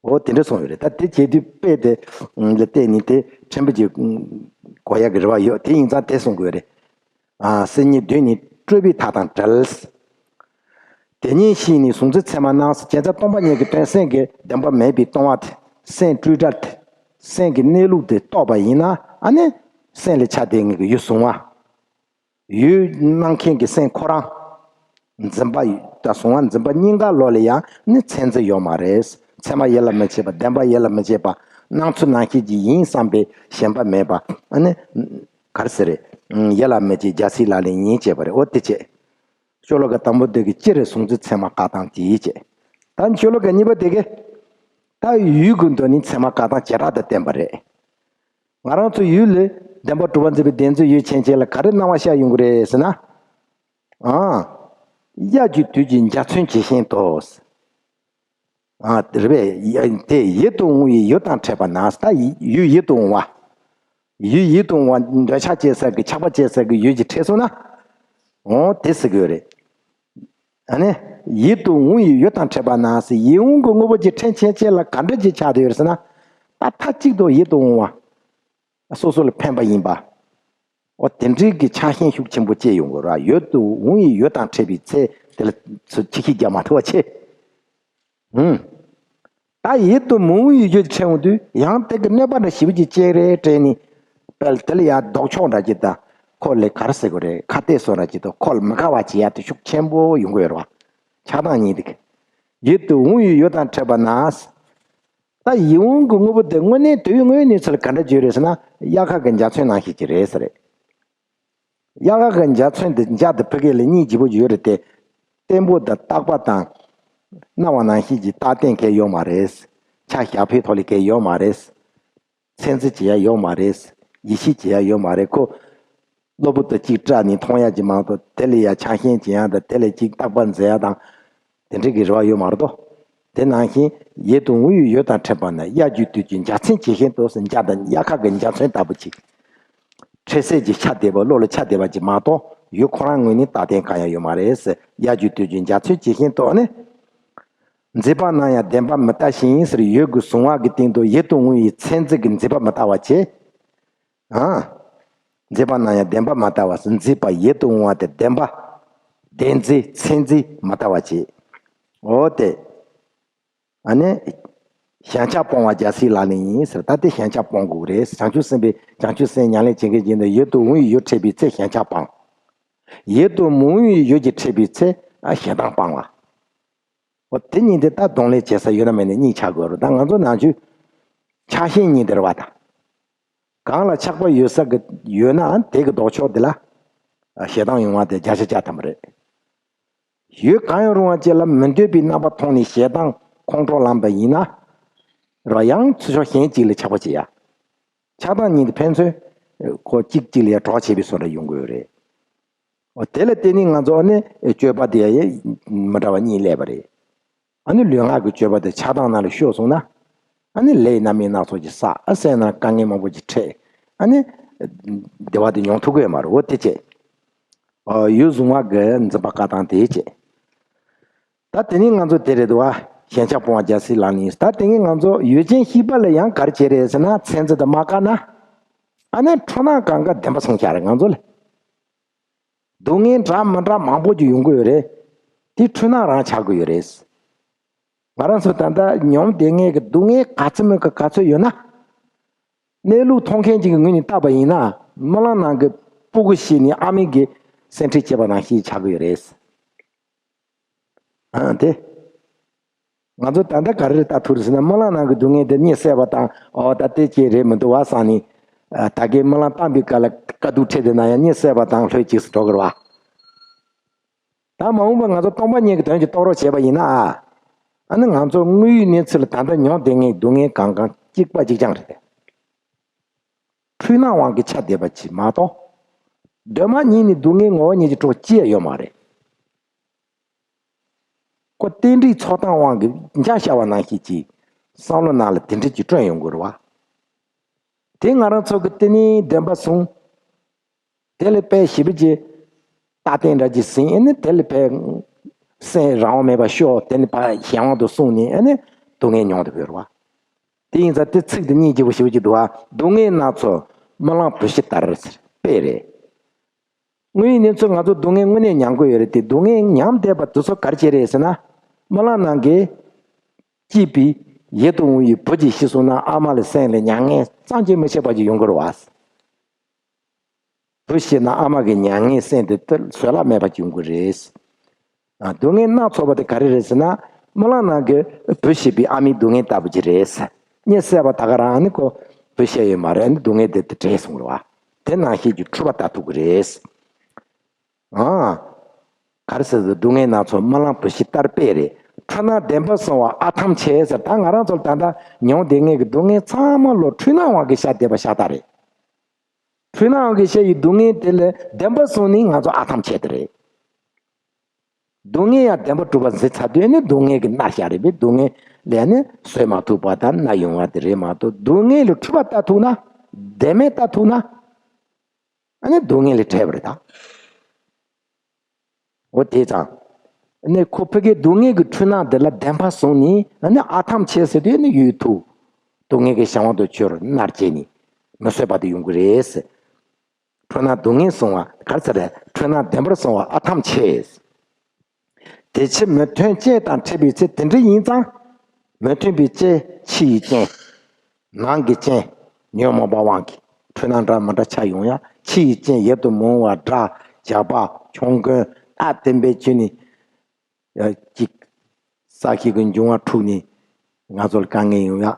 འོ་དེ་འདྲ་གསུངས་ཡོད་རེད། ད་དེ་བྱེད་དུས་དཔེ་དེ་ལ་བལྟས་ནས་དེ་ཕྲན་བུ་ཅིག་གོ་ཡག་གི་རེ་བ་ཡོད། དེ་ཡིན་ཙང་དེ་གསུང་དགོས་རེད། ཨ། སེམས་ཉིད་གདོད་ནས་སྤྲོས་པའི་མཐའ་དང་བྲལ། དེ་ཉིད་ཤེས་ནས་གཟུང་འཛིན་མཚན་མ་སྣང་ཟེར། བྱས་ཙང་སྟོང་པ་ཉིད་ཀྱི་དོན་སེམས་ཀྱི་བདེན་པ་མེད་པའི་སྟོང་པ་དེ། སེམས་སྤྲོས་བྲལ་དེ། སེམས་ཀྱི་གནས་ལུགས་དེ་རྟོགས་པ་ཡིན་ན་ཨ་ནི། སེམས་ལ་ཆགས་བསྡད་མཁན་གྱི་ཡུལ་གཟུང་བ། ཡུལ་སྣང་མཁན་གྱི་སེམས་ཁོ་རང་། འཛིན་པ་དང་གཟུང་བ་འཛིན་པ་གཉིས་ཀ་ལོགས་ལ་ཡང་ནི་མཚན་འཛིན་ཡོད་མ་རེད། མཚན་མ་ཡིད་ལ་མི་བྱེད་པ། བདེན་པ་ཡིད་ལ་མི་བྱེད་པ། སྣང་ཚུལ་ནང་བཞིན་གྱི་ཡིན་བསམ་པའི་ཞེན་པ་མེད་པ། ཨ་ནི། ག་རེ་ཟེར་རེད། ཡིད་ལ་མི་བྱེད་རྒྱལ་སྲས་ལག་ལེན་ཡིན་བྱས་པ་རེད། འོ་དེ་བྱས། ཤོ་ལོ་ཀ་དང་པོ་དེ་གི་སྤྱིར་གཟུང་འཛིན་མཚན་མ་བཀག་སྟངས་དེ་ཡིན་བྱས། ད་ཤོ་ལོ་ཀ་གཉིས་པ་དེ་གི། ད་ཡུལ་གྱི་མདོ་ནས་མཚན་མ་བཀག་སྟངས་བྱེ་བྲག་ཏུ་བསྟན་པ་རེད། ང་རང་ཚོ་ཡུལ་ལས་བདེན་པ་གྲུབ་པ་འཛིན་པའི་བདེན་འཛིན་ཡུལ་ཅན་ཅན་ལ་ག་རེ་སྣང་བ་ཤར་ཡོང་གི་རེད་ཟེར་ན། ཨང་། དབྱར་གྱི་དུས་ཀྱི་འཇའ་ཚོན་ཇི་བཞིན་དུ། ཨ། རེད་པས། དེ་ཡིད་དུ་འོང་བའི་ཡུལ་དང་འཕྲད་པ་ན། ད་ཡུལ་ཡིད་དུ་འོང་བ། ཡུལ་ཡིད་དུ་འོང་བ་འདོད་ཆགས་སྐྱེ་ས་གི་ཆགས་པ་སྐྱེ་ས་གི་ཡུལ་གྱི་འཕྲད་སོང་ན། འོང་དེ་ཟེར་གི་ཡོད་རེད། ཨ་ནི། ཡིད་དུ་འོང་བའི་ཡུལ་དང་འཕྲད་པ་ན་ཟེར། ཡིད་འོང་གི་དངོས་པོ་ཅིག་ཕྲན་ཆེན་ཅན་ལ་ག་འདྲ་ཅིག་ཆགས་བསྡད་ཡོད་རེད་ཟེར་ན། ད་མཐའ་གཅིག་ཏུ་ཡིད་དུ་འོང་བ། སོ་སོ་ལ་ཕན་པ་ཡིན་པ། འོ་དེ་འདྲའི་གི་ཆགས་ཞེན་ཤུགས་ཆེན་པོ་སྐྱེ་ཡོང་གི་ར། ཡུལ་དུ་འོང་བའི་ཡུལ་དང་འཕྲད་པའི་ཚེ་དེ་ལ་ཚུར་ཆིག་ཤིག་རྒྱག་མ་ཐུབ་པ་བྱེད། ཧུམ། ད་ཡུལ་དུ་མི་འོང་བའི་ཡུལ་འཕྲད་འོང་དུས་ཡང་དེ་གི་གནོད་པ་འདྲ་ཞེ་པོ་ཅིག་སྐྱེ་རེ་སྤྲད་ནས། དཔེར་དེ་ལ་ཡང་ལྡོག་ཕྱོགས་འདྲ་ཅིག་དང་། ཁོ་ལ་ག་རེ་ཟེར་དགོས་རེད། ཁ་གཏད་བཟོ་འདྲ་ཅིག་དང་། ཁོ་ལ་མི་དགའ་བ་བྱེད་ཡ་དེ་ཤུགས་ཆེན་པོ་ཡོང་གི་ཡོད་རེད་བ། ཆགས་སྡང་གཉིས་དེ་གི། ཡུལ་དུ་འོང་བའི་ཡུལ་དང་འཕྲད་པ་ན། ད་ཡིད་འོང་གི་དངོས་པོ་དེ་དངོས་གནས་དུས་ཡུན་དངོས་གནས་ཚུལ་ག་འདྲ་བརྗོད་རེད་ཟེར་ན། དབྱར་ཁ་གི་འཇའ་ཚོན་ནང་བཞིན་གྱི་རེད་ཟེར་རེད། དབྱར་ཁ་གི་འཇའ་ཚོན་དེ་འཇའ་དང་ཕ་གི་ལ་གཉིས་བརྗེ་པོ་ཡོད་རེད་དེ། བརྟན་པོ་དང་རྟག་པ་དང་། སྣང་བ་ནང་བཞིན་གྱི་རྟག་བརྟན་གལ་ཡོད་མ་རེད། ཆ་བཞག་པའི་ཐོག་ལ་གལ་ཡོད་མ་རེད། ཚད་འཛིན་བྱེད་ཡ་ཡོད་མ་རེད། ཡིད་ཆེས་བྱེད་ཡ་ཡོད་མ་རེད། ཁོ་གློ་བུར་དུ་གཅིག་སྐྲག་ནས་མཐོང་ཡ་གཅིག་མ་གཏོགས། དེ་ལ་ཡ་ཆགས་ཞེན་བྱེད་ཡ་དང་། དེ་ལ་གཅིག་རྟག་པར་འཛིན་ཡ་དང་། དེ་འདྲའི་གི་རེ་བ་ཡོད་མ་རེད་དོ། དེ་ནང་བཞིན་ཡུལ་དུ་འོང་བའི་ཡུལ་དང་འཕྲད་པ་ན། དབྱར་གྱི་དུས་ཀྱི་འཇའ་ཚོན་ཇི་བཞིན་དུ་ཟེར། འཇའ་དང་དབྱར་ཁ་གི་འཇའ་ཚོན་ལྟ་བུ་ཅིག། འཕྲལ་སེལ་གྱི་ཆ་བསྡད་པ། བློ་ལ་ཆ་བསྡད་པ་ཅིག་མ་གཏོགས། ཡུལ་ཁོ་རང་ངོས་ནས་རྟག་བརྟན་གང་ཡང་ཡོད་མ་རེད་ཟེར། དབྱར་གྱི་དུས་ཀྱི་འཇའ་ཚོན་ཇི་བཞིན་དུ་ནི། མཛེས་པ་རྣམས་ཡང་བདེན་པར་མི་ལྟ་ཞིང་ཟེར། ཡུལ་གྱི་གཟུང་བ་གི་སྟེང་དུ་ཡིད་དུ་འོང་བའི་ཚད་འཛིན་གྱི་མཛེས་པ་མི་ལྟ་བ་བྱེད། ཨང་། མཛེས་པ་རྣམས་ཡང་བདེན་པར་མ་ལྟ་བ་ཟེར། མཛེས་པ་ཡིད་དུ་འོང་བ་དེ་བདེན་པ། བདེན་འཛིན་ཚད་འཛིན་མ་ལྟ་བ་བྱེད། འོ་དེ། ཨ་ནི། ཞེན་ཆགས་སྤོང་བ་རྒྱལ་སྲས་ལག་ལེན་ཡིན་ཟེར། ད་དེ་ཞེན་ཆགས་སྤོང་དགོས་རེད། བྱང་ཆུབ་སེམས་དཔའི། བྱང་ཆུབ་སེམས་ཉམས་ལེན་བྱེད་མཁན་ཡིན་ན། ཡུལ་དུ་འོང་བའི་ཡུལ་འཕྲད་པའི་ཚེ་ཞེན་ཆགས་སྤང་། ཡུལ་དུ་མི་འོང་བའི་ཡུལ་གྱི་འཕྲད་པའི་ཚེ་ཨ་ཞེ་སྡང་སྤང་བ། འོ་དེ་གཉིས་དེ་ད་གདོང་ལེན་བྱེད་ས་ཡོད་ན་མེད་ན་གཉིས་ཆགས་དགོས་རེད། ད་ང་ཚོ་ནང་ཆོས་ཆགས་ཞེན་གཉིས་དེ་རེད་བ་ད། གང་ལ་ཆགས་པ་ཡོད་ས་གི་ཡོད་ན། དེ་གི་ལྡོག་ཕྱོགས་དེ་ལ་ཞེ་སྡང་ཡོང་བ་དེ་བརྒྱ་ཆ་བརྒྱ་ཐམ་པ་རེད། ཡུལ་གང་ཡང་རུང་བ་ཅིག་ལ་མི་འདོད་པའི་རྣམ་པ་མཐོང་ནས་ཞེ་སྡང་ཁོང་ཁྲོ་ལངས་པ་ཡིན་ན། ར་ཡང་ཚུར་ཕྱོགས་གཞན་གཅིག་ལ་ཆགས་པ་བྱེད་ཡ། ཆགས་སྡང་གཉིས་དེ་ཕན་ཚུན་ཁོ་གཅིག་གཅིག་ལ་ཡ་གྲོགས་བྱེད་པའི་བཟོ་འདྲ་ཡོང་གི་ཡོད་རེད། འོ་དེ་ལ་བརྟེན་ནས་ང་ཚོ་ནི་སྤྱོད་པ་དེ་ཡ་མི་འདྲ་བ་གཉིས་སླེབས་པ་རེད། ཨ་ནི་ལུས་ངག་གི་སྤྱོད་པ་དེ་ཆགས་སྡང་ནང་ལ་ཤོར་སོང་ན། ཨ་ནི་ལས་རྣམ་སྨིན་སྣ་ཚོགས་ཀྱི་བསགས། ཨ་སེམས་ནང་དཀའ་ངལ་མང་པོ་ཅིག་འཕྲད། ཨ་ནི་བདེ་བ་དེ་མྱོང་ཐུབ་ཀྱི་ཡོད་མ་རེད། འོ་དེ་བྱས། ཨ་ཡུལ་གཟུང་བ་གི་འཛིན་པ་བཀག་སྟངས་དེ་བྱས། ད་དེ་ནས་ང་ཚོ་དེ་རེད་དོ། ཞེན་ཆགས་སྤོང་བ་རྒྱལ་སྲས་ལག་ལེན་ཡིན། ད་དེ་ནས་ང་ཚོ་ཡུལ་ཅན་གཤིས་པ་ལ་ཡང་ག་རེ་བྱེད་རེད་ཟེར་ན། ཚད་འཛིན་དེ་མ་བཀག་ན། ཨ་ནི་འཁྲུལ་སྣང་གང་ག་བདེན་པ་སོང་ཤག་རེད་ང་ཚོ་ལ། སྡུག་བསྔལ་འདྲ་མི་འདྲ་མང་པོ་ཅིག་ཡོང་གི་ཡོད་རེད། དེ་འཁྲུལ་སྣང་རང་ཆགས་ཀྱི་ཡོད་རེད། ང་རང་ཚོ་ད་ལྟ་མྱོང་བསྡད་མཁན་གྱི་སྡུག་བསྔལ་ག་ཚོད་མིན་གྱི་ག་ཚོད་ཡོད་ན། གནས་ལུགས་མཐོང་མཁན་ཅིག་གི་ངོས་ནས་བལྟས་པ་ཡིན་ན། རྨི་ལམ་ནང་གི་སྤུ་གུ་ཤི་ནས་ཨ་མའི་གི་སེམས་ཁྲལ་བྱེད་པ་ནང་བཞིན་ཆགས་ཀྱི་ཡོད་རེད། ཨ་དེ། ང་ཚོ་ད་ལྟ་ག་རེ་ལྟ་ཐུབ་རེད་ཟེར་ན། རྨི་ལམ་ནང་གི་སྡུག་བསྔལ་དེ་གཉིད་སད་པ་དང་། ཨོ་ད་དེ་ཅི་རེད་མི་འདུག་བ་བསམ་ནས། ཨ་ད་གིན་རྨི་ལམ་བཏང་པའི་སྐབས་ལ་དཀའ་སྡུག་འཕྲད་དེ་ན་ཡང་གཉིད་སད་པ་དང་ལྷོད་ཅིག་འགྲོ་གི་རེད་བ། ད་མ་འོངས་པ་ང་ཚོ་སྟོང་པ་ཉིད་ཀྱི་དོན་གྱི་རྟོགས་རོགས་བྱས་པ་ཡིན་ན། ཨ་ནི་ང་ཚོ་དངོས་ཡོད་གནས་ཚུལ་ལ་ད་ལྟ་མྱོང་བསྡད་མཁན་སྡུག་བསྔལ་གང་གང་གཅིག་པ་གཅིག་རྐྱང་རེད། འཁྲུལ་སྣང་དབང་གིས་ཆགས་བསྡད་པ་ཅིག་མ་གཏོགས། གདོད་མ་ཉིད་ནས་སྡུག་བསྔལ་ངོ་བོ་ཉིད་ཀྱི་གྲོགས་ཅི་ཡང་ཡོད་མ་རེད། ཁོ་རྟེན་འབྲེལ་ཚོགས་དང་དབང་གིས་འཇའ་ཤར་བ་ནང་བཞིན་གྱི་བསམ་བློ་ནང་ལ་དེ་འདྲ་ཅིག་བསྐྲུན་ཡོང་དགོས་རེད་བ། དེ་ང་རང་ཚོ་གི་དེ་ནས་བདེན་པ་བཟུང་། དེ་ལ་དཔེ་ཞིབ་པོ་ཅིག་རྟག་བརྟན་འདྲ་ཅིག་ཟིན། ཨ་ནི་དེ་ལ་དཔེ་སེམས་རང་དབང་མེད་པར་ཤོར། དེ་ནི་ཕར་གཞན་དབང་དུ་སོང་ནས་ཨ་ནི་སྡུག་བསྔལ་མྱོང་དུ་འགྱུར་བ། དེ་ཡིན་ཙང་དེ་ཚིག་དེ་སྙིང་རྗེ་པོ་ཞེ་པོ་ཅིག་འདུག་བ། སྡུག་བསྔལ་སྣ་ཚོགས་རྨི་ལམ་བུ་ཤི་ལྟར་ཟེར་དཔེ་རེད། དངོས་ཡོད་གནས་ཚུལ་ང་ཚོ་སྡུག་བསྔལ་དངོས་གནས་མྱང་དགོས་ཡོད་རེད་དེ། སྡུག་བསྔལ་མྱང་བསྡད་པ་དེ་ཚོ་ག་རེ་བྱེད་རེད་ཟེར་ན། རྨི་ལམ་ནང་གི་སྐྱིད་པའི་ཡིད་དུ་འོང་བའི་བུ་ཅིག་ཤི་སོང་ན། ཨ་མ་ལ་སེམས་ལ་མྱ་ངན་བསམ་གྱིས་མི་ཁྱབ་པ་ཅིག་ཡོང་གི་རེད་བ། བུ་ཤི་ན་ཨ་མ་གི་མྱ་ངན་སེམས་དེ་བཟོད་གླགས་མེད་པ་ཅིག་ཡོང་གི་རེད། ཨ་སྡུག་བསྔལ་སྣ་ཚོགས་པ་དེ་ག་རེ་རེད་ཟེར་ན། རྨི་ལམ་ནང་གི་བུ་ཤི་བའི་ཨ་མའི་སྡུག་བསྔལ་ལྟ་བུ་ཅིག་རེད། གཉིད་སད་པ་ད་ག་རང་ནི་ཁོ་བུ་ཤི་ཡོད་མ་རེད། ཨ་ནི་སྡུག་བསྔལ་དེ་དེ་བྲལ་སོང་རེད་བ། དེ་ནང་བཞིན་གྱི་འཁྲུལ་པ་ལྟ་ཐུབ་ཀྱི་རེད། ཨ། ག་རེ་ཟེར་ཟེར། སྡུག་བསྔལ་སྣ་ཚོགས་རྨི་ལམ་བུ་ཤི་ལྟར་དཔེ་རེད། འཁྲུལ་སྣང་བདེན་པར་སོང་བ་ཨ་ཐམ་ཆད་ཟེར། ད་ང་རང་ཚོ་ལ་ད་ལྟ་མྱོང་བསྡད་མཁན་གྱི་སྡུག་བསྔལ་ཚང་མ་ལོ་འཁྲུལ་སྣང་དབང་གིས་ཤར་བསྡད་པ་ཤ་སྟག་རེད། འཁྲུལ་སྣང་དབང་གིས་ཤར་བའི་སྡུག་བསྔལ་དེ་ལ་བདེན་པར་སོང་ནས་ང་ཚོ་ཨ་ཐམ་ཆད་དེ་རེད། སྡུག་བསྔལ་ཡང་བདེན་པར་གྲུབ་པ་འཛིན་ཚར་དུས་ནི་སྡུག་བསྔལ་གྱིས་མནར་བཞག་རེད་པས། སྡུག་བསྔལ་ལས་ནི་བཟོད་མ་ཐུབ་པ་དང་མནར་ཡོང་བ་དེ་རེད་མ་གཏོགས། སྡུག་བསྔལ་ལ་འཁྲུལ་པ་ལྟ་ཐུབ་ན། བདེན་མེད་ལྟ་ཐུབ་ན། ཨ་ནི་སྡུག་བསྔལ་ལས་བྲལ་བ་རེད་ད། འོ་དེ་ཙང་། ནི་ཁོ་ཕ་གིའི་སྡུག་བསྔལ་གྱི་འཁྲུལ་སྣང་དེ་ལ་བདེན་པ་བཟུང་ནས། ཨ་ནི་ཨ་ཐམ་ཆད་ཟེར་དུས་ནི་ཡུལ་དུ་སྡུག་བསྔལ་གྱི་གཞན་དབང་དུ་གྱུར་མནར་བྱས་ནས་མི་བཟོད་པ་དེ་ཡོང་གི་རེད། འཁྲུལ་སྣང་སྡུག་བསྔལ་བསྲུང་བ་ག་རེ་ཟེར་རེད། འཁྲུལ་སྣང་བདེན་པར་བསྲུང་བ་ཨ་ཐམས་ཅད། དེ་ཕྱིར་མི་མཐུན་རྐྱེན་དང་འཕྲད་པའི་ཚེ། དེ་འདྲ་ཡིན་ཙང་། མི་མཐུན་པའི་རྐྱེན་ཕྱི་ཡི་རྐྱེན། ནང་གི་རྐྱེན། ཉོན་མོངས་པ་དབང་གིས་འཁྲུལ་སྣང་འདྲ་མི་འདྲ་ཆགས་ཡོང་ཡ། ཕྱི་ཡི་རྐྱེན་ཡིད་དུ་མི་འོང་བ་དགྲ་རྒྱགས་པ་ཆོམ་རྐུན་ཨ་དེ་འབད་བྱས་ནས། ཡ་གཅིག་ས་ཁྱི་གི་འབྱུང་བ་འཁྲུགས་ནས་ང་ཚོ་ལ་དཀའ་ངལ་ཡོང་ཡ།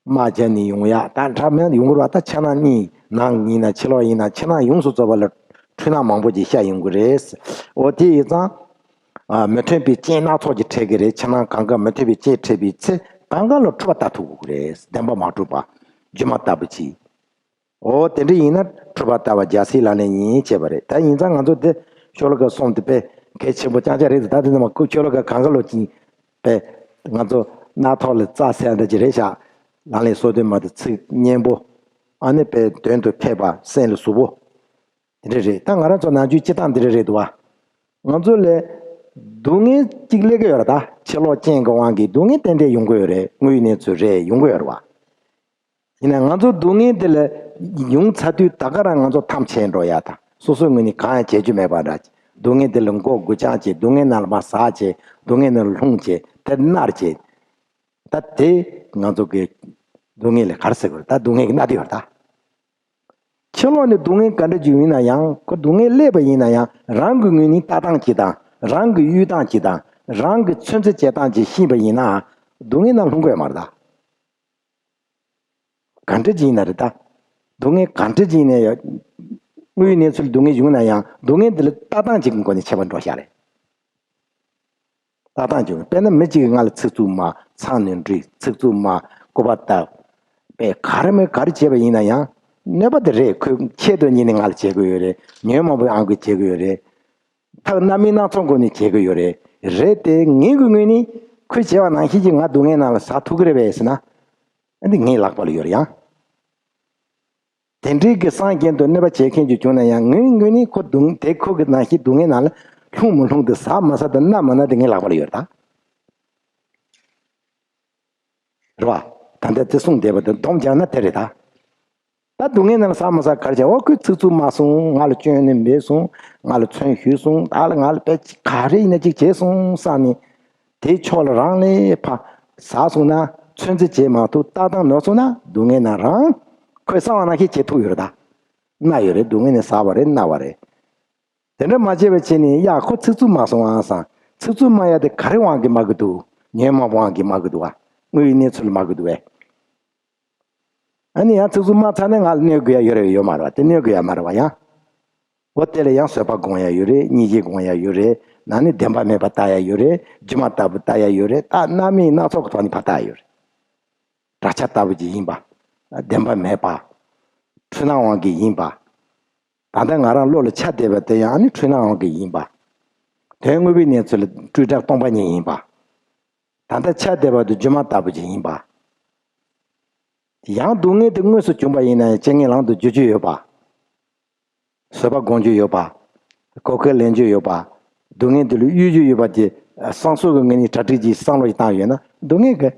དམག་རྒྱག་ནས་ཡོང་ཡ། ད་འདྲ་མིན་ཡོང་གི་རེད་བ། ད་ཕྱི་ནང་གཉིས། ནང་ཡིན་ན་ཕྱི་ལོགས་ཡིན་ན། ཕྱི་ནང་ཡོངས་སུ་རྫོགས་པ་ལ་འཁྲུལ་སྣང་མང་པོ་ཅིག་ཤར་ཡོང་གི་རེད། འོ་དེ་ཡིན་ཙང་། ཨ། མི་མཐུན་པའི་རྐྱེན་སྣ་ཚོགས་ཀྱིས་འཕྲད་ཀྱི་རེད། ཕྱི་ནང་གང་ག་མི་མཐུན་པའི་རྐྱེན་འཕྲད་པའི་ཚེ་གང་ག་ལ་འཁྲུལ་པ་ལྟ་ཐུབ་དགོས་ཀྱི་རེད། བདེན་པ་མ་གྲུབ་པ། སྒྱུ་མ་ལྟ་བུ་ཅིག་འོ་དེ་འདྲ་ཡིན་ན་འཁྲུལ་པ་ལྟ་བ་རྒྱལ་སྲས་ལག་ལེན་ཡིན་བྱས་པ་རེད། ད་ཡིན་ཙང་ང་ཚོ་འདི་ཤོ་ལོ་ཀ་གསུམ་དེ་དཔེ་གལ་ཆེན་པོ་རྐྱང་རྐྱང་རེད་འདུག་ད་དེ་ནི་མ་ཁུ་ཤོ་ལོ་ཀ་གང་ག་ལོ་ཅིག་དཔེ་ང་ཚོ་རྣ་ཐོག་ལ་རྩ་ཟེར་འདྲ་ཅིག་རེད་ཤག་ལག་ལེན་སོ་བདུན་མ་དེ་ཚིག་སྙན་པོ། ཨ་ནི་དཔེ་དོན་དུ་ཕེབས་པ། སེམས་ལ་ཟུག་པོ། དེ་འདྲ་རེད། ད་ང་རང་ཚོ་ནམ་རྒྱུན་སྤྱི་བཏང་འདི་འདྲ་རེད་འདུག་བ། ང་ཚོ་ལ་སྡུག་བསྔལ་གཅིག་སླེབས་ཀྱི་ཡོད་རེད། ད་ཕྱི་ལོགས་རྐྱེན་གྱི་དབང་གིས་སྡུག་བསྔལ་ཏན་ཏན་ཡོང་གི་ཡོད་རེད། དངོས་ཡོད་གནས་ཚུལ་རེད། ཡོང་གི་ཡོད་རེད་བ། ཡིན་ན་ང་ཚོ་སྡུག་བསྔལ་འདི་ལ་ཡོང་ཚར་དུས་ད་ག་རང་ང་ཚོ་ཐམས་ཅད་འགྲོ་ཡ་དང་། སོ་སོའི་ངོས་ནས་གང་ཡང་བྱེད་རྒྱུ་མེད་པ་འདྲ། སྡུག་བསྔལ་འདི་ལ་མགོ་སྒུར་རྐྱང་བྱེད། སྡུག་བསྔལ་ནང་ལ་མར་ཟག་བྱེད། སྡུག་བསྔལ་ནང་ལ་ལྷུང་བྱེད། དེ་མནར་བྱེད། ད་དེ་ང་ཚོ་གི་སྡུག་བསྔལ་ལ་ག་རེ་ཟེར་དགོས་རེད། ད་སྡུག་བསྔལ་གྱི་མནར་དུས་ཡོད་རེད་ད། ཕྱི་ལོགས་ནས་སྡུག་བསྔལ་ག་འདྲ་ཅིག་ཡིན་ན་ཡང་། ཁོ་སྡུག་བསྔལ་སླེབས་པ་ཡིན་ན་ཡང་། རང་གི་ངོས་ནས་ལྟ་སྟངས་ཅིག་དང་། རང་གི་གཡུལ་སྟངས་ཅིག་དང་། རང་གི་ཚོད་འཛིན་བྱེད་སྟངས་ཅིག་ཤེས་པ་ཡིན་ན། སྡུག་བསྔལ་ནང་ལྷུང་གི་ཡོད་མ་རེད་ད། ག་འདྲ་ཅིག་ཡིན་ན་རེད་ད། སྡུག་བསྔལ་ག་འདྲ་ཅིག་ཡིན་ན་ཡང་། དངོས་ཡོད་གནས་ཚུལ་སྡུག་བསྔལ་བྱུང་ན་ཡང་། སྡུག་བསྔལ་འདི་ལ་ལྟ་སྟངས་ཅིག་གི་སྒོ་ནས་ཁྱད་པར་འགྲོ་ཤག་རེད། ལྟ་སྟངས་ཀྱི། དཔེར་ན་མི་གཅིག་གིས་ང་ལ་ཚིག་རྩུབ་སྨྲ། མཚང་ནས་འབྲི། ཚིག་རྩུབ་སྨྲ། སྐུར་པ་བཏབ། པས་ག་རེ་མོས་ག་རེ་བྱས་པ་ཡིན་ན་ཡང་། གནོད་པ་དེ་རེད། ཁོས་ཆེད་དུ་གཉེར་ནས་ང་ལ་བྱེད་ཀྱི་ཡོད་རེད། ཉོན་མོངས་པའི་ཨང་ཀི་བྱེད་ཀྱི་ཡོད་རེད། ཐག་རྣམ་སྨིན་སྣ་ཚོགས་སྒོ་ནས་བྱེད་ཀྱི་ཡོད་རེད། རེད་དེ། ངའི་གི་ངོས་ནས་ཁོས་བྱས་པ་ནང་བཞིན་གྱི་ང་སྡུག་བསྔལ་ནང་ལ་ཟག་ཐུབ་ཀྱི་རེད་པས་ཟེར་ན། ཨ་འདི་ངའི་ལག་པ་ལ་ཡོད་རེད་ཡང་། དེ་འདྲའི་གི་སངས་རྒྱས་དང་གནོད་པ་བྱེད་མཁན་ཅིག་བྱུང་ན་ཡང་། ངའི་ངོས་ནས་ཁོ་སྡུག་དེ་ཁོ་གི་ནང་བཞིན་སྡུག་བསྔལ་ནང་ལ་ལྷུང་མི་ལྷུང་དང་། ཟ་མི་ཟ་དང་། མནར་མི་མནར་དེ་ངའི་ལག་པ་ལ་ཡོད་རེད་ད། རེད་བ། ད་ལྟ་དེ་གསུངས་བསྡད་པ་དེ་སྡོམ་རྒྱག་ན་དེ་རེད་ད། ད་སྡུག་བསྔལ་ནང་ལ་ཟ་མི་ཟ་ག་རེ་བྱས། འོ་ཁོས་ཚིག་རྩུབ་སྨྲ་སོང་། ང་ལ་སྐྱོན་ནས་འབད་སོང་། ང་ལ་མཚོན་ཞུས་སོང་། ད་ལ་ང་ལ་དཔེ་ག་རེ་ཡིན་ན་ཅིག་བྱས་སོང་བསམ་ནས། དེའི་ཕྱོགས་ལ་རང་ལས་ཕར་ཟག་སོང་ན། ཚོད་འཛིན་བྱེད་མ་ཐུབ། ལྟ་སྟངས་ནོར་སོང་ན། སྡུག་བསྔལ་ནང་རང་ཁོས་བསམ་པ་ནང་བཞིན་བྱེད་ཐུབ་ཡོད་རེད་ད། མནར་ཡོད་རེད། སྡུག་བསྔལ་ནས་ཟག་པ་རེད། མནར་བ་རེད། དེ་འདྲ་མ་བྱས་པ་བྱས་ནས། ཡ་ཁོ་ཚིག་རྩུབ་སྨྲ་སོང་ཨང་བསམ། ཚིག་རྩུབ་སྨྲ་ཡ་དེ་ག་རེ་དབང་གིས་སྨྲ་གི་འདུག་ཉོན་མོངས་པ་དབང་གིས་སྨྲ་གི་འདུག་བ། དངོས་ཡོད་གནས་ཚུལ་ལ་སྨྲ་གི་འདུག་བས། ཨ་ནི་ཡང་ཚིག་རྩུབ་སྨྲ་ཚར་ནས་ང་ལ་གནོད་དགོས་ཡ་ཡོད་རེད་ཡོད་མ་རེད་བ། དེ་གནོད་དགོས་ཡ་མ་རེད་བ་ཡང་། འོ་དེ་ལ་ཡང་བཟོད་པ་སྒོམ་ཡ་ཡོད་རེད། སྙིང་རྗེ་སྒོམ་ཡ་ཡོད་རེད། ནང་ནས་བདེན་པ་མེད་པ་ལྟ་ཡ་ཡོད་རེད། སྒྱུ་མ་ལྟ་བུ་ལྟ་ཡ་ཡོད་རེད། ད་རྣམ་སྨིན་སྣ་ཚོགས་ཀྱི་ཐོག་ནས་ཕར་ལྟ་ཡ་ཡོད་རེད། དགྲ་ཆ་ལྟ་བུ་ཅིག་ཡིན་པ། བདེན་པ་མེད་པ། འཁྲུལ་སྣང་དབང་གིས་ཡིན་པ། ད་ལྟ་ང་རང་བློ་ལ་ཆགས་བསྡད་པ་དེ་ཡང་ཨ་ནི་འཁྲུལ་སྣང་དབང་གིས་ཡིན་པ། དོན་དངོས་པོའི་གནས་ཚུལ་ལ་སྤྲོས་བྲལ་སྟོང་པ་ཉིད་ཡིན་པ། ད་ལྟ་ཆགས་བསྡད་པ་དེ་སྒྱུ་མ་ལྟ་བུ་ཅིག་ཡིན་པ། ཡང་སྡུག་བསྔལ་དེ་དངོས་སུ་བྱུང་པ་ཡིན་ན་ཡང་རྐྱེན་ངན་ལམ་དུ་བརྒྱུད་རྒྱུ་ཡོད་པ། བཟོད་པ་སྒོམ་རྒྱུ་ཡོད་པ། གོ་སྐབས་ལེན་རྒྱུ་ཡོད་པ། སྡུག་བསྔལ་དེ་ལ་གཡོལ་རྒྱུ་ཡོད་པ་དེ་བསམ་སོགས་ཀྱི་ངོས་ནས་གྲ་སྒྲིག་གིས་བསམ་བློ་ཞིག་བཏང་ཡོད་ན། སྡུག་བསྔལ་གྱི་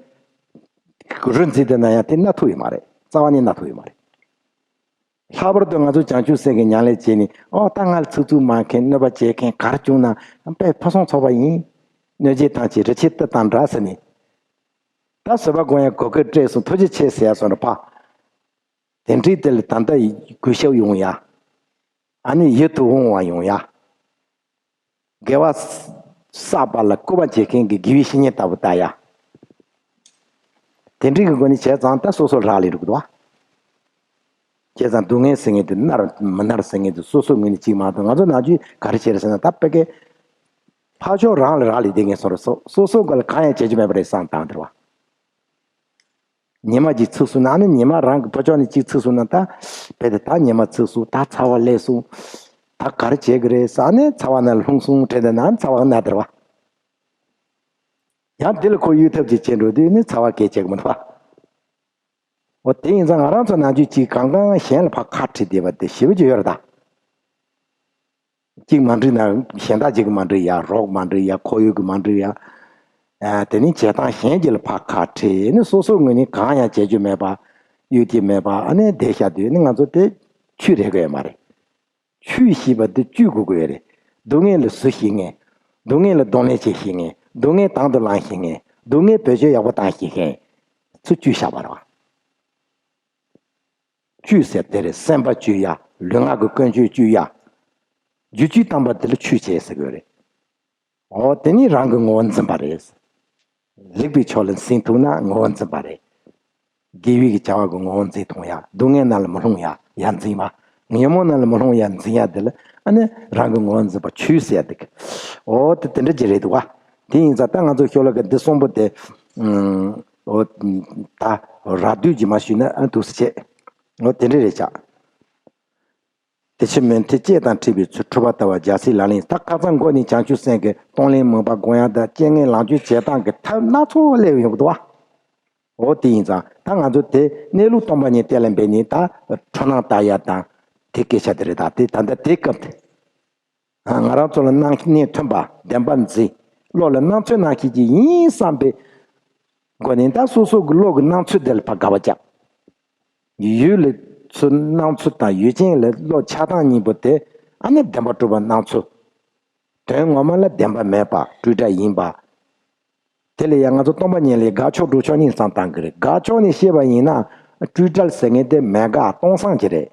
རུ་འཛིན་བསྡད་ན་ཡང་དེ་མནར་ཐུབ་ཡོད་མ་རེད། རྩ་བ་ནས་མནར་ཐུབ་ཡོད་མ་རེད། ལྷག་པར་དུ་ང་ཚོ་བྱང་ཆུབ་སེམས་ཀྱི་ཉམས་ལེན་བྱས་ནས། ཨོ་ད་ང་ལ་ཚིག་རྩུབ་སྨྲ་མཁན། གནོད་པ་བྱེད་མཁན་ག་རེ་བྱུང་ན་དཔེ་ཕུན་སུམ་ཚོགས་པ་ཡིན། གནོད་བྱེད་ཐམས་ཅད་རི་ཆུའི་གཏིང་དང་འདྲ་ཟེར་ནས། ད་བཟོད་པ་སྒོམ་ཡ་གོ་སྐབས་སྤྲད་སོང་། ཐུགས་རྗེ་ཆེ་ཟེར་ཡ་སོང་ར་ཕ། དེ་འདྲའི་དེ་ལ་ད་ལྟ་གུས་ཞབས་ཡོང་ཡ། ཨ་ནི་ཡིད་དུ་འོང་བ་ཡོང་ཡ། དགེ་བ་བསགས་པ་ལ་སྐུར་བ་བྱེད་མཁན་གྱི་དགེ་བའི་བཤེས་གཉེན་ལྟ་བུ་ལྟ་ཡ། དེ་འདྲའི་གི་སྒོ་ནས་བྱས་ཙང་ད་སོ་སོ་རག་ལས་འགྲོ་གི་འདུག་བ། བྱས་ཙང་སྡུག་བསྔལ་ཟེར་མཁན་དེ་མནར་མི་མནར་ཟེར་མཁན་དེ་སོ་སོའི་ངོས་ནས་གཅིག་མ་གཏོགས། ང་ཚོ་ནམ་རྒྱུན་ག་རེ་བྱེད་རེད་ཟེར་ན། ད་དཔེ་ཀའི་ཕར་ཕྱོགས་རང་ལ་རག་ལས་བསྡད་མཁན་སོང་རེད། སོ་སོ་སོ་སྒོ་ལ་གང་ཡང་བྱེད་རྒྱུ་མེད་པ་རེད་བསམ་བཏང་དེ་རེད་བ། ཉི་མ་གཅིག་ཚིག་ཟུར་ན། ཨ་ནི་ཉི་མ་རང་གི་ཕོ་ཕྱོགས་ནས་གཅིག་ཚིག་ཟུར་ན། ད་དཔེ་དེ་ད་ཉི་མ་ཚིག་ཟུར། ད་ཚ་བ་ལས་སོང་། ད་ག་རེ་བྱེད་ཀྱི་རེད་ཟེར། ཨ་ནི་ཚ་བ་ནང་ལྷུང་སོང་དྲན་དེ་ན་ཚ་བ་ན་དེ་རེད་བ། ཡང་དེ་ལ་ཁོ་གཡོལ་ཐབས་ཅིག་བྱེད་འགྲོ་དུས་ནི་ཚ་བ་སྐད་ཆ་གི་མི་འདུག་བ། འོ་དེ་ཡིན་ཙང་ང་རང་ཚོ་ནམ་རྒྱུན་གཅིག་གང་གང་གཞན་ལ་ཕར་ཁ་བྲིས་བསྡད་པ་དེ་ཞེ་པོ་ཅིག་ཡོད་རེད་ད། གཅིག་མ་འགྲིག་ན་གཞན་དག་ཅིག་གིས་མ་འགྲིག་ཡ། རོགས་མ་འགྲིག་ཡ། ཁོར་ཡུག་གིས་མ་འགྲིག་ཡ། ཨ། དེ་ནི་བྱེད་སྟངས་གཞན་གྱི་ལ་ཕར་ཁ་བྲིས་ནི་སོ་སོའི་ངོས་ནས་གང་ཡང་བྱེད་རྒྱུ་མེད་པ། གཡོལ་རྒྱུ་མེད་པ། ཨ་ནི་བསྡད་བཞག་དུས་ནི་ང་ཚོ་དེ་ཆུད་རེག་གི་ཡོད་མ་རེད། སྤུས་ཞེས་པ་འདི་བཅུ་དགོས་ཀྱི་ཡོད་རེད། སྡུག་བསྔལ་ལ་བཟོད་ཤེས་མཁན། སྡུག་བསྔལ་ལ་གདོང་ལེན་བྱེད་ཤེས་མཁན། སྡུག་བསྔལ་དང་དུ་བླང་ཤེས་མཁན། སྡུག་བསྔལ་བེད་སྤྱོད་ཡག་པོ་བཏང་ཤེས་མཁན། ཚུལ་བཅུ་བཞག་པ་རེད་བ། བཅུ་ཟེར་དེ་རེད། སེམས་པ་བཅུ་ཡ། ལུས་ངག་གི་ཀུན་སྤྱོད་བཅུ་ཡ། རྒྱུ་བཅུ་བཏང་པ་དེ་ལ་ཆོས་བྱེད་ཟེར་དགོས་རེད། འོ་དེ་ནི་རང་གི་ངོ་བོ་འཛིན་པ་རེད། ལེགས་པའི་ཕྱོགས་ལ་འཛིན་ཐུབ་ན་ངོ་བོ་འཛིན་པ་རེད། དགེ་བའི་གི་བྱ་བ་གི་ངོ་བོ་འཛིན་ཐུབ་ཡ། སྡུག་བསྔལ་ནང་ལ་མི་ལྷུང་ཡ་ཡ་འཛིན་པ། ཉོན་མོངས་ནང་ལ་མི་ལྷུང་ཡ་འཛིན་ཡ་དེ་ལ་ཨ་ནི་རང་གི་ངོ་བོ་འཛིན་པ་ཆོས་ཟེར་ཡ་དེ་གི། འོ་དེ་དེ་འདྲ་ཅིག་རེད་འདུག་བ། དེ་ཡིན་ཙང་ད་ང་ཚོ་ཤོ་ལོ་ཀ་འདི་གསུམ་པོ་དེ། ཨུམ། འོ། ད་རགས་བསྡུས་ཀྱིས་མ་ཞུས་ན་ཨ་འདུག་སེ་བྱེད། འོ་དེ་འདྲ་རེད་ཤག་དེ་ཕྱིར་མུན་མཐའི་བཅས་དང་འཁྲིལ་བའི་ཚུལ། འཁྲུལ་པ་ལྟ་བ་རྒྱལ་སྲས་ལག་ལེན། ད་ཁ་སང་མགོ་ནས་བྱང་ཆུབ་སེམས་ཀྱི་གཏོང་ལེན་མུན་པ་སྒོམ་ཡ་དང་རྐྱེན་ངན་ལམ་སྤྱོད་བྱེད་སྟངས་ཀྱི་ཐབས་སྣ་ཚོགས་སླེབས་ཡོང་གི་འདུག་བ། འོ་དེ་ཡིན་ཙང་ད་ང་ཚོ་དེ་གནས་ལུགས་སྟོང་པ་ཉིད་གཏན་ལ་འབེབས་ནས་ད་འཁྲུལ་སྣང་ལྟ་ཡ་དང་དེ་སྐད་ཆ་དེ་རེད། ད་དེ་ད་ལྟ་དེ་སྐབས་དེ། ང་རང་ཚོ་ལ་སྣང་གནས་མཐུན་པ་བདེན་པ་འཛིན། བློ་ལ་སྣང་ཚོད་སྣང་ཤེས་ཀྱི་ཡིན་བསམ་པའི་སྒོ་ནས་ད་སོ་སོ་གི་བློ་གི་སྣང་ཚོད་དེ་ལ་ཕར་དགག་པ་རྒྱག་ཡུལ་ལ་ཚུར་སྣང་ཚུལ་དང་ཡུལ་ཅན་ལ་བློ་ཆགས་སྡང་གཉིས་པོ་དེ་ཨ་ནི་བདེན་པར་གྲུབ་པ་སྣང་ཚུལ། དོན་ངོ་མ་ལ་བདེན་པ་མེད་པ་སྤྲོས་བྲལ་ཡིན་པ། དེ་ལ་ཡང་ང་ཚོ་སྟོང་པ་ཉིད་ལས་དགག་ཕྱོགས་སྒྲུབ་ཕྱོགས་གཉིས་བསམ་བཏང་གི་རེད། དགག་ཕྱོགས་ནས་བཤད་པ་ཡིན་ན་སྤྲོས་བྲལ་ཟེར་མཁན་དེ་མེད་དགག་སྟོང་སང་གི་རེད།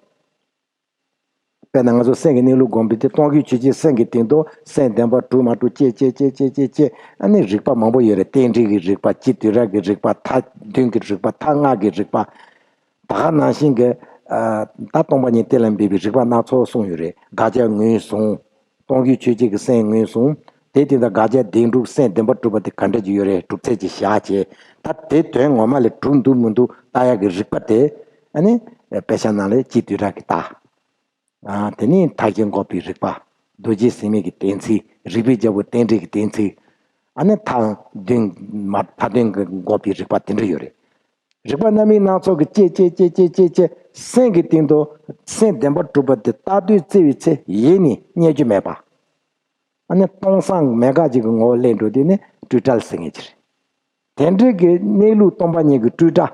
དཔེར་ན་ང་ཚོ་སེམས་ཀྱི་གནས་ལུགས་སྒོམ་པའི་དེ་སྟོང་གི་ཆོས་ཅན། སེམས་ཀྱི་སྟེང་དུ་སེམས་བདེན་པར་གྲུབ་མ་གྲུབ་དཔྱད་དཔྱད་དཔྱད་དཔྱད་དཔྱད་དཔྱད། ཨ་ནི་རིགས་པ་མང་པོ་ཡོད་རེད། རྟེན་འབྲེལ་གྱི་རིགས་པ། སྤྱི་དུས་རབས་ཀྱི་རིགས་པ། མཐའ་དོན་གྱི་རིགས་པ། མཐའ་སྔགས་ཀྱི་རིགས་པ། ད་ག་ནང་བཞིན་གྱི་ཨ་ད་སྟོང་པ་ཉིད་གཏན་ལ་འབེབས་པའི་རིགས་པ་སྣ་ཚོགས་གསུངས་ཡོད་རེད། དགག་བྱ་ངོས་བཟུང་། སྟོང་གི་ཆོས་ཅན་གྱི་སེམས་ངོས་བཟུང་། དེ་དེ་དང་དགག་བྱ་བདེན་གྲུབ་སེམས་བདེན་པར་གྲུབ་པ་དེ་ག་འདྲ་ཅིག་ཡོད་རེད། གྲུབ་ཚད་ཅིག་བཞག་བྱས། ད་དེ་དོན་ངོ་མ་ལ་གྲུབ་འདུག་མི་འདུག་ལྟ་ཡག་གི་རིགས་པ་དེ་ཨ་ནི་དཔེ་ཆ་ནང་ལ་སྤྱི་དུས་རབས་ཀྱི་ལྟ། ཨ། དེ་ནས་མཐའ་བཞི་འགོག་པའི་རིགས་པ། རྡོ་རྗེ་ཟེར་མི་གི་གཏན་ཚིགས། རིགས་པས་རྒྱལ་པོ་རྟེན་འབྲེལ་གྱི་གཏན་ཚིགས། ཨ་ནི་མཐའ་དོན་མ་མཐའ་དོན་གྱི་འགོག་པའི་རིགས་པ་དེ་འདྲ་ཡོད་རེད། རིགས་པ་རྣམ་སྨིན་སྣ་ཚོགས་ཀྱི་དཔྱད་དཔྱད་དཔྱད་དཔྱད་དཔྱད་དཔྱད། སེམས་ཀྱི་སྟེང་དུ་སེམས་བདེན་པར་གྲུབ་པ་དེ་ལྟ་དུས་བརྩི་བའི་ཚེ་ཡེ་ནས་རྙེད་རྒྱུ་མེད་པ། ཨ་ནི་སྟོང་སང་མེད་དགག་ཅིག་གི་ངོ་བོ་སླེབས་འགྲོ་དུས་ནི་སྤྲོས་བྲལ་ཟེར་མཁན་ཅིག་རེད། དེ་འདྲའི་གི་གནས་ལུགས་སྟོང་པ་ཉིད་ཀྱི་སྤྲོས་བྲལ་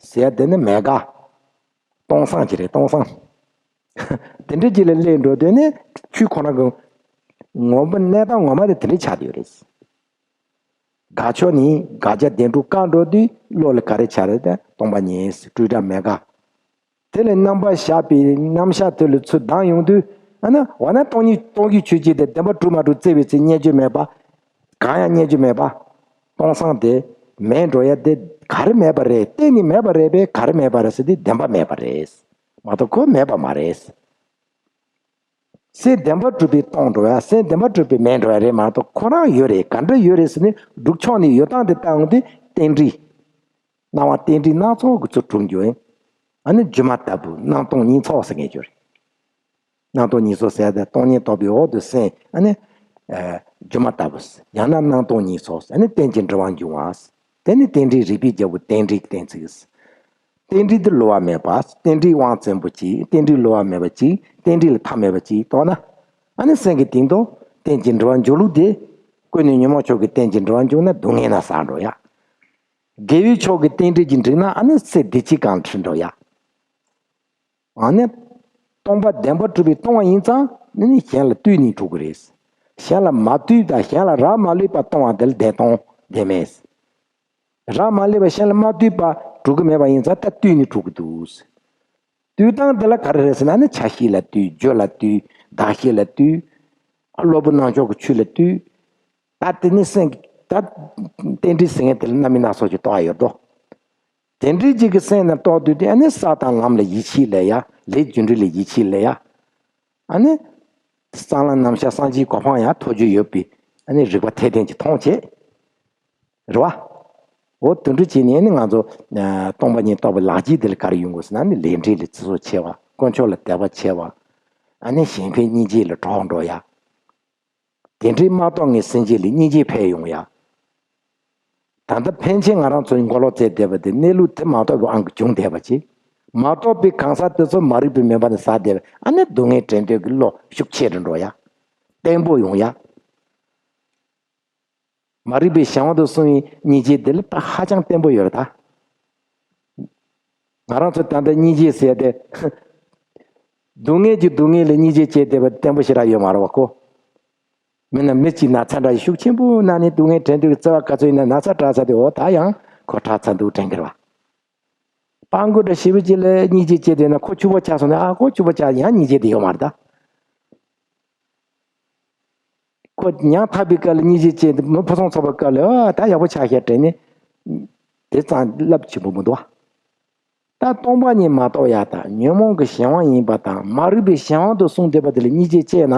ཟེར་དེ་ནི་མེད་དགག་སྟོང་སང་ཅིག་རེད། སྟོང་སང་། དེ་འདྲ་ཅིག་ལ་སླེབས་འགྲོ་དུས་ནི་ཆོས་ཁོ་ན་གི་ངོ་བོ་གནས་སྟངས་ངོ་མ་དེ་དེ་འདྲ་ཆགས་བསྡད་ཡོད་རེད། དགག་ཕྱོགས་ནི་དགག་བྱ་བདེན་གྲུབ་བཀག་འགྲོ་དུས་བློ་ལ་ག་རེ་འཆར་རེད། ད་སྟོང་པ་ཉིད་སྤྲོས་བྲལ་མེད་དགག་དེ་ལ་རྣམ་པར་བཞག་པའི་རྣམ་གཞག་དེ་ལ་ཚུར་ལྡང་ཡོང་དུས། ཨ་ནི་འོ་ན་སྟོང་ཉིད་སྟོང་གི་ཆོས་ཅན་དེ་བདེན་པར་གྲུབ་མ་གྲུབ་བརྩི་བའི་ཚེ་རྙེད་རྒྱུ་མེད་པ། གང་ཡང་རྙེད་རྒྱུ་མེད་པ། སྟོང་སང་དེ་མེད་འགྲོ་ཡ་དེ་ག་རེ་མེད་པ་རེད། གཏན་ནས་མེད་པ་རེད་པས། ག་རེ་མེད་པ་རེད་ཟེར་དུས་བདེན་པ་མེད་པ་རེད། མ་གཏོགས་ཁོ་མེད་པ་མ་རེད། སེམས་བདེན་པར་གྲུབ་པས་སྟོང་འགྲོ་ཡ། སེམས་བདེན་པར་གྲུབ་པས་མེད་འགྲོ་ཡ་རེད་མ་གཏོགས་ཁོ་རང་ཡོད་རེད། ག་འདྲ་ཡོད་རེད་ཟེར་ནས་སྒྲུབ་ཕྱོགས་ནས་ཡོད་སྟངས་དེ་ལྟ་འོང་དུས་རྟེན་འབྲེལ། སྣང་བ་རྟེན་འབྲེལ་སྣ་ཚོགས་ཀྱི་ཚུལ་གྲུབ་འགྱོ་ཡིན། ཨ་ནི་སྒྱུ་མ་ལྟ་བུ་སྣང་སྟོང་གཉིས་ཚོགས་ཟེར་མཁན་ཅིག་ཡོད་རེད། སྣང་སྟོང་གཉིས་ཚོགས་ཟེར་ཡ་དེ་སྟོང་ཉིད་རྟོགས་པའི་འོག་ཏུ་སེམས་ཨ་ནི་ཨ་སྒྱུ་མ་ལྟ་བུ། ཡང་ན་སྣང་སྟོང་གཉིས་ཚོགས། ཨ་ནི་རྟེན་ཅིང་འབྲེལ་བར་འབྱུང་བ། དེ་ནི་རྟེན་འབྲེལ། རིགས་པས་རྒྱལ་པོ་རྟེན་འབྲེལ་གྱི་གཏན་ཚིགས། རྟེན་འབྲེལ་དེ་བསླུ་བ་མེད་པ། རྟེན་འབྲེལ་དབང་བཙན་པོ་གཅིག་རྟེན་འབྲེལ་བསླུ་བ་མེད་པ་གཅིག་རྟེན་འབྲེལ་ལ་མཐའ་མེད་པ་གཅིག་རྟོགས་ན། ཨ་ནི་སེམས་ཀྱི་སྟེང་དུ་རྟེན་ཅིང་འབྲེལ་བར་འབྱུང་ལུགས་དེ། ཀུན་ནས་ཉོན་མོངས་ཕྱོགས་ཀྱི་རྟེན་ཅིང་འབྲེལ་བར་འབྱུང་ན་སྡུག་བསྔལ་ན་བསལ་འགྲོ་ཡ། དགེ་བའི་ཕྱོགས་ཀྱི་རྟེན་འབྲེལ་གྱིས་འགྲིག་ན་ཨ་ནི་ཚེ་འདི་ཕྱི་གང་འཁྲིད་འགྲོ་ཡ། ཨ་ནི། སྟོང་པ་བདེན་པར་གྲུབ་པས་སྟོང་བ་ཡིན་ཙང་ནི་གཞན་ལ་ལྟོས་ནས་གྲུབ་ཀྱི་རེད། གཞན་ལ་མ་ལྟོས་དང་གཞན་ལ་རག་མ་ལུས་པ་སྟོང་བ་དེ་ལ་བདེན་སྟོང་བདེན་མེད། རག་མ་ལུས་པ་གཞན་ལ་མ་ལྟོས་པ་གྲུབ་ཀྱི་མེད་པ་ཡིན་ཙང་ད་ལྟོས་ནས་གྲུབ་ཀྱི་འདུག་ལྟོས་སྟངས་དེ་ལ་ག་རེ་རེད་ཟེར་ན་ནི་ཆ་ཤས་ལ་ལྟོས། རྒྱུ་ལ་ལྟོས། གདགས་གཞི་ལ་ལྟོས། གློ་བུར་རྣམ་ཅོག་གི་ཆོས་ལ་ལྟོས། ད་དེ་ནི་སེམས་ཀྱི་ད་རྟེན་འབྲེལ་ཟེར་མཁན་དེ་ལ་རྣམ་སྨིན་སྣ་ཚོགས་ཀྱི་རྟོག་པ་ཡོད་དོ། དེ་འདྲའི་ཅིག་གི་སེམས་ནི་རྟོགས་དུས་དེ་ཨ་ནི་ས་དང་ལམ་ལ་ཡིད་ཆེས་སླེབས་ཡ། ལས་རྒྱུ་འབྲས་ལ་ཡིད་ཆེས་སླེབས་ཡ། ཨ་ནི། གསང་ལམ་རྣམ་གཞག་སངས་རྒྱས་གོ་འཕང་ཡང་ཐོབ་རྒྱུ་ཡོད་པའི་ཨ་ནི་རིགས་པ་འཐད་ལྡན་གྱི་མཐོང་བྱེད། རེད་བ། འོ་དེ་འདྲ་བྱས་ནས་ཨ་ནི་ང་ཚོ་སྟོང་པ་ཉིད་རྟོགས་པའི་ལག་རྗེས་དེ་ལ་ག་རེ་ཡོང་དགོས་ཟེར་ན་ཨ་ནི་ལས་འབྲས་ལ་བརྩི་བཟོ་ཆེ་བ། དཀོན་མཆོག་ལ་དད་པ་ཆེ་བ། ཨ་ནི་གཞན་ཕན་སྙིང་རྗེ་ལ་གྲོགས་འགྲོ་ཡ། དེ་འདྲའི་མ་རྟོགས་ངན་སེམས་ཅན་ལ་སྙིང་རྗེ་འཕེལ་ཡོང་ཡ། ད་ལྟ་ཕན་ཆད་ང་རང་ཚོས་མགོ་ལོག་བཙལ་བསྡད་པ་དེ་གནས་ལུགས་དེ་མ་རྟོགས་པའི་དབང་གིས་བྱུང་བསྡད་པ་ཅིག་མ་རྟོགས་པའི་གང་ཟག་དེ་ཚོ་མ་རིག་པའི་མུན་པ་ནས་ཟག་བསྡད་པ་ཨ་ནི་སྡུག་བསྔལ་དྲན་འདོད་ཀྱི་བློ་ཤུགས་ཆེ་རུ་འགྲོ་ཡ། བརྟན་པོ་ཡོང་ཡ། མ་རིག་པའི་གཞན་དབང་དུ་སོང་བའི་སྙིང་རྗེ་དེ་ལ་ད་ཧ་ཅང་བརྟན་པོ་ཡོད་རེད་ད། ང་རང་ཚོ་ད་ལྟ་སྙིང་རྗེ་ཟེར་ཏེ། སྡུག་བསྔལ་གྱི་སྡུག་བསྔལ་ལ་སྙིང་རྗེ་སྐྱེས་བསྡད་པ་བརྟན་པོ་ཞེ་དྲག་ཡོད་མ་རེད་བ་ཁོ། མིན་ན་མི་གཅིག་ན་ཚ་འདྲ་ཞིག་ཤུགས་ཆེན་པོ་ན་ནི་སྡུག་བསྔལ་དྲན་དུས་ཀྱི་བརྩེ་བ་ག་ཚོད་ཡིན་ན་ན་ཚ་དྲག་ཚར་དུས་འོ་ད་ཡང་ཁོ་དྲག་ཚར་འདུག་དྲན་གྱི་རེད་བ། སྤྲང་པོ་འདྲ་ཞེ་པོ་ཅིག་ལ་སྙིང་རྗེ་སྐྱེས་བསྡད་ན་ཁོ་ཕྱུག་པོ་ཆགས་སོང་ན་ཨ་ཁོ་ཕྱུག་པོ་ཆགས་ཡང་སྙིང་རྗེ་དེ་ཡོད་མ་རེད་ད། ཁོ་ཉམ་ཐག་པའི་སྐབས་ལ་སྙིང་རྗེ་སྐྱེས་ཏེ་མི་ཕུན་སུམ་ཚོགས་པའི་སྐབས་ལ་ཨ་ད་ཡག་པོ་ཆགས་ཤག་དྲན་ནས་དེ་ཙམ་རླབས་ཆེན་པོ་མི་འདུག་བ། ད་སྟོང་པ་ཉིད་མ་རྟོགས་ཡ་དང་ཉོན་མོངས་ཀྱི་གཞན་དབང་ཡིན་པ་དང་མ་རིག་པའི་གཞན་དབང་དུ་སོང་བསྡད་པ་དེ་ལ་སྙིང་རྗེ་སྐྱེས་ན།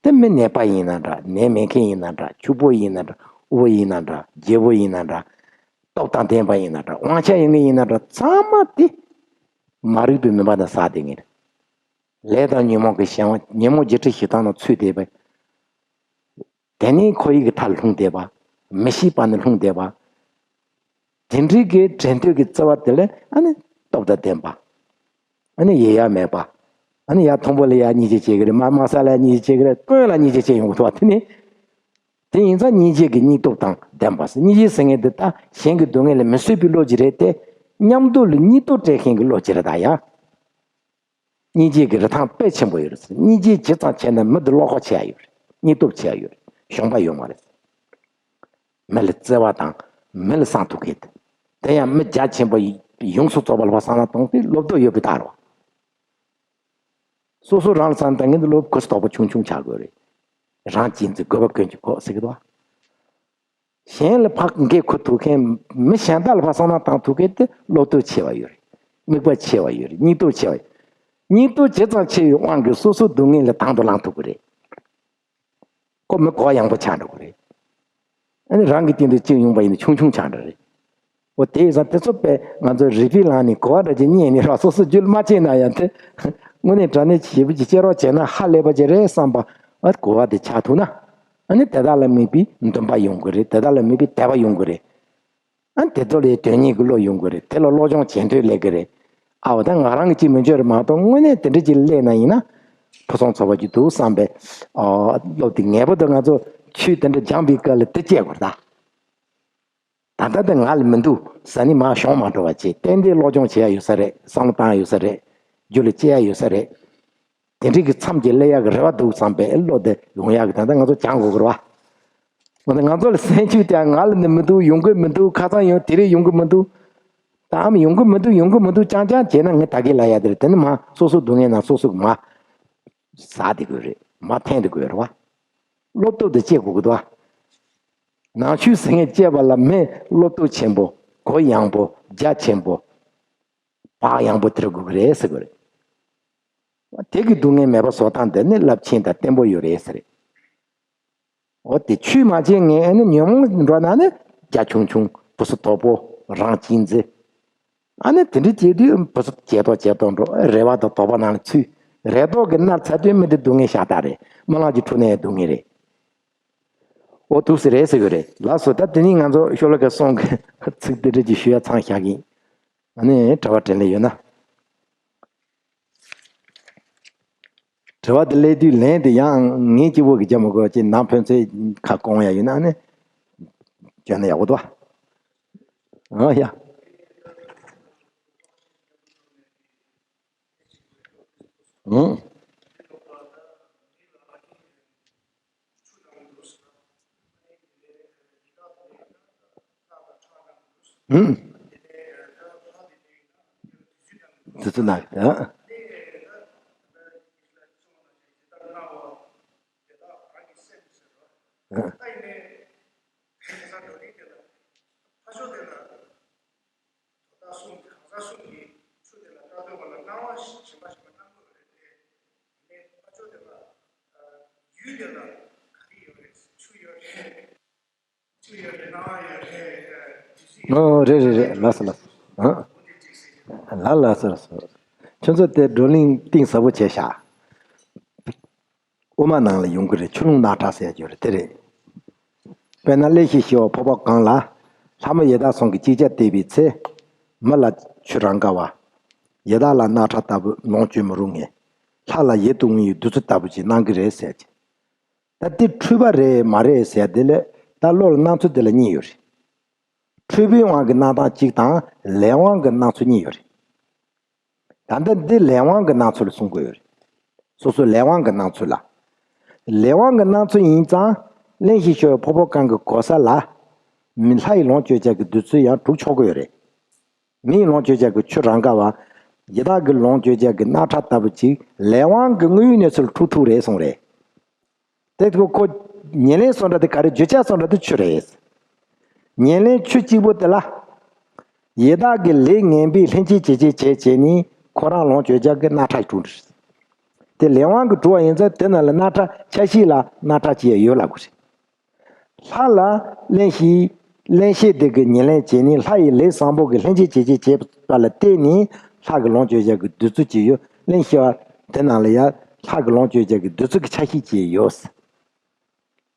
དེ་མི་ནད་པ་ཡིན་ན་འདྲ་ནད་མེད་མཁན་ཡིན་ན་འདྲ་ཕྱུག་པོ་ཡིན་ན་འདྲ་དབུལ་པོ་ཡིན་ན་འདྲ་རྒྱལ་པོ་ཡིན་ན་འདྲ། སྟོབས་དང་ལྡན་པ་ཡིན་ན་འདྲ་དབང་ཆ་ཡོད་མཁན་ཡིན་ན་འདྲ་ཚང་མ་དེ་མ་རིག་པའི་མུན་པ་དང་ཟག་བསྡད་མཁན་རེད། ལས་དང་ཉོན་མོངས་ཀྱི་གཞན་དབང་ཉོན་མོངས་བརྒྱད་ཁྲི་བཞི་སྟོང་ནང་ཚུད་བསྡད་པའི། དེ་ནས་ཁོ་ཡི་གི་མཐར་ལྷུང་བསྡད་པ། མི་ཤེས་པ་ནས་ལྷུང་བསྡད་པ། དེ་འདྲའི་གི་དྲན་ཐོས་ཀྱི་བརྩེ་བ་དེ་ལས་ཨ་ནི་སྟོབས་དང་ལྡན་པ། ཨ་ནི་ཡེ་ཡ་མེད་པ། ཨ་ནི་ཡར་མཐོན་པོ་ལ་ཡར་སྙིང་རྗེ་སྐྱེ་གི་རེད་མར་དམའ་ས་ལ་ཡར་སྙིང་རྗེ་སྐྱེ་གི་རེད་ཀུན་ལ་སྙིང་རྗེ་སྐྱེ་ཡོང་གི་འདུག་བ་དེ་ནི། དེ་ཡིན་ཙང་སྙིང་རྗེ་གི་སྙིང་སྟོབས་དང་ལྡན་པ་ཟེར་སྙིང་རྗེ་ཟེར་མཁན་དེ་ད་གཞན་གྱི་སྡུག་བསྔལ་ལ་མི་བཟོད་པའི་བློ་ཅིག་རེད་དེ། མཉམ་དུ་ལ་སྙིང་སྟོབས་སྤྲད་མཁན་གྱི་བློ་ཅིག་རེད་ད་ཡ། སྙིང་རྗེ་གི་རིན་ཐང་དཔེ་ཆེན་པོ་ཡོད་རེད་ཟེར། སྙིང་རྗེ་ཇི་ཙམ་ཆེ་ན་མི་དེ་བློ་ཁོག་ཆེ་ཡ་ཡོད་རེད། སྙིང་སྟོབས་ཆེ་ཡ་ཡོད་རེད། གཞོང་པ་ཡོད་མ་རེད་ཟེར། མི་ལ་བརྩེ་བ་དང་མི་ལ་བསམ་ཐུབ་མཁན་དེ། དེ་ཡང་མི་རྒྱ་ཆེན་པོ་ཡོངས་སུ་རྫོགས་པ་ལ་བསམ་བློ་གཏོང་སྟེ་སློབ་སྟོབས་ཡོད་པའི་རྟགས་རེད། སོ་སོ་རང་ལ་བསམ་བཏང་མཁན་དེ་སློབ་གོ་ས་དོག་པོ་ཆུང་ཆུང་ཆགས་དགོས་རེད། རང་གཅེས་འཛིན་དགོས་པ་ཀུན་གྱི་གོ་ཟེར་གི་འདུག་གཞན་ལ་ཕར་འགན་འཁུར་ཐུབ་མཁན་མི་གཞན་དག་ལ་ཕར་བསམ་བློ་བཏང་ཐུབ་མཁན་དེ་བློ་སྟོབས་ཆེ་བ་ཡོད་རེད། དམིགས་པ་ཆེ་བ་ཡོད་རེད། སྙིང་སྟོབས་ཆེ་བ་ཡོད། སྙིང་སྟོབས་ཇི་ཙམ་ཆེ་བའི་དབང་གིས་སོ་སོའི་སྡུག་བསྔལ་ལ་དང་དུ་བླང་ཐུབ་ཀྱི་རེད། ཁོ་མི་གོ་བ་ཡངས་པོ་ཆགས་འགྲོ་གི་རེད། ཨ་ནི་རང་གི་སྟེང་དུ་བཅུག་ཡོང་པ་ཡིན་ན་ཆུང་ཆུང་ཆགས་འགྲོ་རེད། འོ་དེ་ཡིན་ཙང་དེ་ཚོ་དཔེ་ང་ཚོ་རིག་པའི་ལམ་ནས་གོ་བ་འདྲ་ཅིག་རྙེད་ནས་ར་སོ་སོ་རྒྱུད་ལ་མ་སྐྱེས་ན་ཡང་དེ་དངོས་གནས་དྲང་གནས་ཞེ་པོ་ཅིག་བཤད་རོགས་བྱས་ན་ཧ་ལས་པ་ཅིག་རེད་བསམ་པ་ཨ་གོ་བ་དེ་ཆགས་ཐུབ་ན། ཨ་ནི་དེ་དག་ལ་དམིགས་པའི་འདུན་པ་ཡོང་གི་རེད། དེ་དག་ལ་དམིགས་པའི་དད་པ་ཡོང་གི་རེད། ཨ་ནི་དེ་ཚོ་ལས་དོན་གཉེར་གྱི་བློ་ཡོང་གི་རེད། དེ་ལ་སློབ་སྦྱོང་བྱེད་འདོད་སླེབས་ཀྱི་རེད། ཨ་འོ་ད་ང་རང་གི་ཅིག་མི་འཇོན་རེད་མ་གཏོགས་དངོས་གནས་དེ་འདྲ་ཅིག་སླེབས་ན་ཡིན་ན་ཕུན་སུམ་ཚོགས་པ་ཅིག་འདུག་བསམ་པའི་ཨ་སློབ་དེ་ངེས་པར་དུ་ང་ཚོ་ཆོས་དེ་འདྲ་སྦྱངས་པའི་སྐབས་ལ་དེ་སྐྱེ་དགོས་རེད་ད། ད་ལྟ་དེ་ང་ལ་མི་འདུག་ཟེར་ནས་མར་ཤོང་མ་འགྲོ་བ་བྱས་ཏན་ཏན་སློབ་སྦྱོང་བྱེད་ཡ་ཡོད་ས་རེད། བསམ་བློ་བཏང་ཡ་ཡོད་ས་རེད། རྒྱུད་ལ་སྐྱེ་ཡ་ཡོད་ས་རེད། དེ་འདྲའི་གི་མཚམས་ཀྱི་སླེབས་ཡག་གི་རེ་བ་འདུག་བསམ་པའི་བློ་དེ་ཡོང་ཡག་གི་ད་ལྟ་ང་ཚོ་སྦྱང་དགོས་ཀྱི་རེད་བ། འོ་ན་ང་ཚོ་ལ་སེམས་ཤུགས་དེ་ང་ལ་ནི་མི་འདུག་ཡོང་གི་མི་འདུག་ཁ་སང་ཡོང་དེ་རིང་ཡོང་གི་མི་འདུག་ད་ཨམ་ཡོང་གི་མི་འདུག་ཡོང་གི་མི་འདུག་ཅང་ཅང་བྱས་ན་ངས་ད་གིན་ལབ་ཡ་དེ་རེད། དེ་ནི་མ་སོ་སོ་སྡུག་བསྔལ་ན་སོ་སོ་གི་མ་ཟག་དེ་དགོས་རེད། མ་འཐེན་དེ་དགོས་རེད་བ། བློ་སྟོབས་དེ་སྐྱེ་དགོས་ཀྱི་འདུག་བ། ནང་ཆོས་ཟེར་མཁན་སྐྱེས་པ་ལ་མི་བློ་སྟོབས་ཆེན་པོ་གུ་ཡངས་པོ་རྒྱ་ཆེན་པོ་བག་ཡངས་པོ་དེ་རུ་དགོས་ཀྱི་རེད་ཟེར་དགོས་རེད། དེ་གི་སྡུག་བསྔལ་མེད་པ་བཟོ་སྟངས་དེ་ནི་རླབས་ཆེན་དང་བརྟན་པོ་ཡོད་རེད་ཟེར། འོ་དེ་ཆོས་མ་བྱས་ངས་ཨ་ནི་ཉོན་མོངས་འགྲོ་ན་ནི་རྒྱ་ཆུང་ཆུང་ཕུན་སུམ་ཚོགས་པོ་རང་གཅེས་འཛིན། ཨ་ནི་དེ་འདྲ་བྱེད་དུས་ཕུན་སུམ་ཇེ་མཐོ་ཇེ་མཐོ་འགྲོ། རེ་བ་དང་དོགས་པ་ནང་ལ་ཚུད། རེ་དོགས་ཀྱིས་མནར་ཚར་དུས་མི་དེ་སྡུག་བསྔལ་ཤ་སྟག་རེད། རྨི་ལམ་གྱི་འཁྲུལ་ནས་སྡུག་བསྔལ་རེད། འོ་ཐུགས་སུ་རེད་ཟེར་གི་རེད། ལགས་སོ། ད་དེ་ནི་ང་ཚོ་ཤོ་ལོ་ཀ་གསུམ་གྱི་ཚིག་འདི་འདྲ་ཅིག་ཞུ་ཡ་ཚང་བཞག་གི་ཡིན། ཨ་ནི་དྲི་བ་དྲིས་ལན་ཡོད་ན། དྲི་བ་དེ་སླེབས་དུས་ལན་དེ་ཡང་ངས་སྐྱིད་པོ་གི་རྒྱབ་མི་དགོས་ཅིག་ནང་ཕན་ཚུན་ཁ་སྐོང་ཡ་ཡོད་ན་ཨ་ནི་བརྗོད་ན་ཡག་པོ་འདུག་བ། ཨ་ཡ། ཨང་། ཨང་། དེ་ཚོ་ན་ཨ། ཨ། དོ་བདག་གསུམ་གྱི་གང་ཟག་གསུམ་གྱི་ཆུ་དེ་ལ་ལྟ་འདོད་པ་ལ་སྣང་བ་གཞན་པ་གཞན་པ་སྣང་དགོས་པ་རེད་དེ། ཡིན་ནའི་ཕ་ཆོས་དེ་ལ་ཡུལ་དེ་ལ་ག་རེ་ཡོད་རེད། ཆུ་ཡོད་རེད། ཆུ་ཡོད་རེད། སྣང་བ་ཡོད་རེད། དུས་ཚོད་ཡོད་ཨོ་རེད་རེད་རེད། ལགས་སོ་ལགས་སོ། ཨ། ལ་ལགས་སོ་ལགས་སོ། ཁྱོད་ཚོ་དེ་བགྲོ་གླེང་གཏིང་ཟབ་པོ་བྱས་ཤག་དབུ་མ་ནང་ལ་ཡོང་གི་རེད། ཆུ་ཀླུང་སྣང་གྲགས་ཟེར་ཡ་ཅིག་ཡོད་རེད། དེ་རེད། དཔེར་ན་གླེ་ཤེས་ཤེས་པ་འཕགས་པ་གང་ལ། ལྷ་མོ་ཡི་དྭགས་ཚང་གི་ཅིག་ཅར་བལྟས་པའི་ཚེ། མི་ལ་ཆུ་རང་དགའ་བ། ཡི་དྭགས་ལ་སྣང་གྲགས་ལྟ་བུ་ལོངས་སྤྱོད་མི་རུང་ངས། ལྷ་ལ་ཡིད་དུ་འོང་བའི་བདུད་རྩི་ལྟ་བུ་ཅིག་སྣང་གི་རེད་ཟེར་གྱི། ད་དེ་འཁྲུལ་པ་རེད་མ་རེད་ཟེར་དེ་ལས་ད་བློ་ལ་སྣང་ཚུལ་དེ་ལ་གཉིས་ཡོད་རེད། འཁྲུལ་པའི་དབང་གིས་སྣང་སྟངས་གཅིག་དང་ལས་དབང་གིས་སྣང་ཚུལ་གཉིས་ཡོད་རེད། ད་ལྟ་འདི་ལས་དབང་གི་སྣང་ཚུལ་ལ་གསུང་གི་ཡོད་ སོ་སོའི་ལས་དབང་གི་སྣང་ཚུལ་ལ། ལས་དབང་གི་སྣང་ཚུལ་ཡིན་ཙང་། གླེན་ཞིང་གཤེར་བའི་འཕགས་པ་གང་གི་གོ་ས་ལ། མི་ལྷ་ཡི་ལོངས་སྤྱོད་བྱ་གི་འདོད་ཚུལ་ཡང་གྲུབ་ཆོག་གི་ཡོད་རེད། མི་ཡི་ལོངས་སྤྱོད་བྱ་གི་ཆོས་རང་ག་བ། ཡི་དྭགས་ཀྱི་ལོངས་སྤྱོད་བྱ་གི་རྣག་ཁྲག་ལྟ་བུ་ཅིག་ལས་དབང་གི་དངོས་ཡོད་གནས་ཚུལ་གྲུབ་ཐུབ་རེད་གསུངས་རེད། དེ་ཁོ་ཁོ་ཉེར་ལེན་སོགས་འདྲ་དེ་ག་རེ་བརྗོད་བྱ་སོགས་འདྲ་དེ་ཆོས་རེད། ཉེར་ལེན་ཆོས་གཅིག་པོ་དེ་ལ། ཡི་དྭགས་ཀྱི་ལས་ངན་པའི་ལྷན་ཅིག་བྱེད་ཅེས་བྱས་བྱས་ནས་ཁོ་རང་ལོངས་སྤྱོད་བྱ་གི་རྣག་ཁྲག་གྲུབ་འདུག་དེ་ལས་དབང་གིས་གྲུབ་པ་ཡིན་ཙང་དེ་ན་ལ་རྣག་ཁྲག་ཆ་ཤས་ལ་རྣག་ཁྲག་ཅིག་ཡང་ཡོད་ལབ་དགོས་རེད། ལྷ་ལ་གླེན་ཞིང་གླེན་ཞིང་དེ་གི་ཉེར་ལེན་བྱས་ནས་ལྷ་ཡི་ལས་བཟང་པོ་གི་ལྷན་ཅིག་བྱེད་ཅེས་བྱས་པ་ལ་བརྟེན་ནས་ལྷ་གི་ལོངས་སྤྱོད་བྱ་གི་འདོད་ཚུལ་ཅིག་ཡོད། གླེན་ཞིང་བ་དེ་ན་ལ་ཡང་ལྷ་གི་ལོངས་སྤྱོད་བྱ་གི་འདོད་ཚུལ་གི་ཆ་ཤས་ཅིག་ཡོད།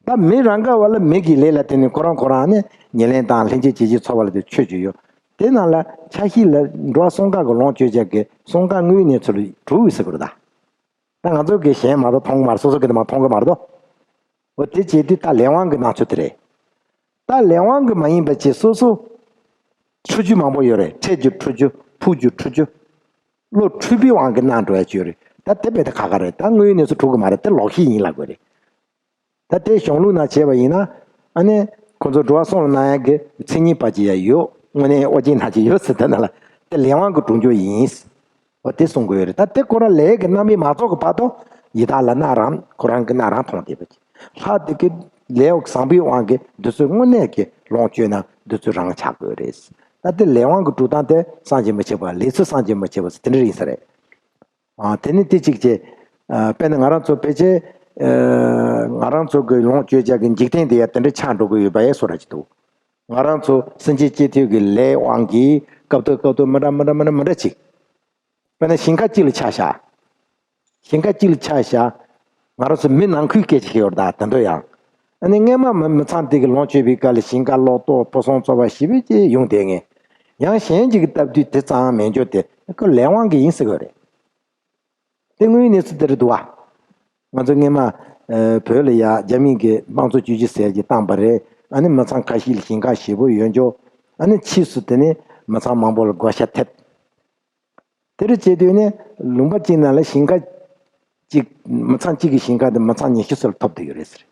ད་མི་རང་ག་བ་ལ་མི་གི་ལས་ལ་བརྟེན་ནས་ཁོ་རང་ཁོ་རང་ནི་ཉེར་ལེན་དང་ལྷན་ཅིག་བྱེད་ཅེས་ཚོར་བ་ལ་དེ་ཆོས་ཅིག་ཡོད། དེ་ནང་ལ་ཆ་ཤས་ལ་འགྲོ་བ་གསུམ་ཀ་གི་ལོངས་སྤྱོད་བྱ་གི་གསུམ་ཀ་དངོས་ཡོད་གནས་ཚུལ་གྲུབ་ཡོད་ཟེར་དགོས་རེད་ད། ད་ང་ཚོ་གི་གཞན་མ་གཏོགས་མཐོང་གི་མ་རེད། སོ་སོ་གི་དེ་མ་མཐོང་གི་མ་རེད་དོ། འོ་དེ་བྱེད་དུས་ད་ལས་དབང་གི་སྣང་ཚུལ་དེ་རེད། ད་ལས་དབང་གི་མ་ཡིན་པ་ཅིག་སོ་སོ་འཁྲུལ་རྒྱུ་མང་པོ་ཡོད་རེད། འཕྲལ་རྒྱུ་འཁྲུལ་རྒྱུ། འཕུར་རྒྱུ་འཁྲུལ་རྒྱུ། བློ་འཁྲུལ་པའི་དབང་གིས་སྣང་འགྲོ་ཡ་ཅིག་ཡོད་རེད། ད་དེ་བས་ད་ཁག་ཁག་རེད། ད་དངོས་ཡོད་གནས་ཚུལ་གྲུབ་གི་མ་རེད། དེ་ལོག་ཤེས་ཡིན་ལབ་དགོས་རེད། ད་ལྟའི་གཞུང་ལུགས་ནང་བྱས་པ་ཡིན་ན། ཨ་ནི་ཁོ་ཚོ་འགྲོ་བ་གསུམ་ལ་སྣང་ཡག་གི་མཚན་ཉིད་པ་ཅིག་ཡང་ཡོད། དངོས་གནས་ཨོ་རྒྱན་སྣང་བྱེད་ཡོད་ཟེར། དེ་ན་ལ་དེ་ལས་དབང་གི་གྲུབ་འབྱུང་ཡིན། འོ་དེ་གསུང་གི་ཡོད་རེད། ད་དེ་ཁོ་རང་ལས་ཀྱི་རྣམ་སྨིན་མ་རྫོགས་ཀྱི་བར་དུ་ཡི་དྭགས་ལ་སྣང་རང་ཁོ་རང་གི་སྣང་རང་མཐོང་བསྡད་པ་ཅིག་ལྷ་དེ་གི་ལས་བཟང་པོའི་དབང་གིས་འདི་ཚོའི་དངོས་གནས་ཀྱི་ལོངས་སྤྱོད་ན་འདི་ཚོའི་རང་ཆགས་དགོས་རེད། ད་དེ་ལས་དབང་གི་གྲུབ་སྟངས་དེ་བསམ་གྱིས་མི་ཁྱབ་པ། ལས་ཚུལ་བསམ་གྱིས་མི་ཁྱབ་པ་ཟེར་དེ་འདྲ་ཡིན་ས་རེད། ཨ། དེ་ནི་དེ་གཅིག་བྱས། ཨ། དཔེར་ན་ང་རང་ཚོ་ཕལ་ཆེར། ཨ། ང་རང་ཚོ་གི་ལོངས་སྤྱོད་བྱ་གི་འཇིག་རྟེན་འདི་ཡང་དེ་འདྲ་ཆགས་འགྲོ་གི་ཡོད་པ་ཡང་བཟོ་འདྲ་ཅིག་འདུག་ང་རང་ཚོ་སེམས་ཅན་སྐྱེ་དུས་ཀྱི་ལས་དབང་གིས་སྐབས་ཐོག་སྐབས་ཐོག་མི་འདྲ་མི་འདྲ་མི་འདྲ་མི་འདྲ་མི་འདྲ་ཅིག་དཔེར་ན་ཞིང་ཁ་གཅིག་ལ་ཆ་བཞག་ཞིང་ཁ་གཅིག་ལ་ཆ་བཞག་ང་རང་ཚོ་མི་ནང་ཁུལ་སྐད་ཆ་བཤད་ཡོད་རེད་ད། དེ་འདྲ་ཡང་། ཨ་ནི་སྔན་མ་མི་མི་ཚང་དེ་གི་ལོངས་སྤྱོད་པའི་སྐབས་ལ་ཞིང་ཁ་གློག་ཏོག་ཕོ་སོང་ཚོ་བ་ཞེ་པོ་ཅིག་ཡོང་བསྡད་མཁན། ཡང་གཞན་གཅིག་གིས་བཏབ་དུས་དེ་ཙམ་མེད་འགྱོ་དེ་ཁོ་ལས་དབང་གིས་ཡིན་ཟེར་གི་རེད། དེ་དངོས་ཡོད་གནས་ཚུལ་དེ་རེད་འདུག་བ། ང་ཚོ་སྔན་མ། ཨ། བོད་ལ་ཡ་རྒྱ་མི་གིས་དམངས་གཙོ་བཅོས་བསྒྱུར་ཟེར་གྱི་བཏང་པ་རེད། ཨ་ནི་མི་ཚང་ཁ་ཤས་ལ་ཞིང་ཁ་ཞེ་པོ་ཡོད་འགྱོ། ཨ་ནི་ཕྱིས་སུ་དེ་ནས་མི་ཚང་མང་པོ་ལ་བགོ་བཤའ་ཐེབས། དེ་རུ་བྱེད་དུས་ནི་ལུང་པ་གཅིག་ནང་ལ་ཞིང་ཁ་གཅིག་མི་ཚང་གཅིག་གི་ཞིང་ཁ་དེ་མི་ཚང་ཉི་ཤུ་ཙམ་ལ་ཐོབ་བསྡད་ཡོད་རེད་ཟེར།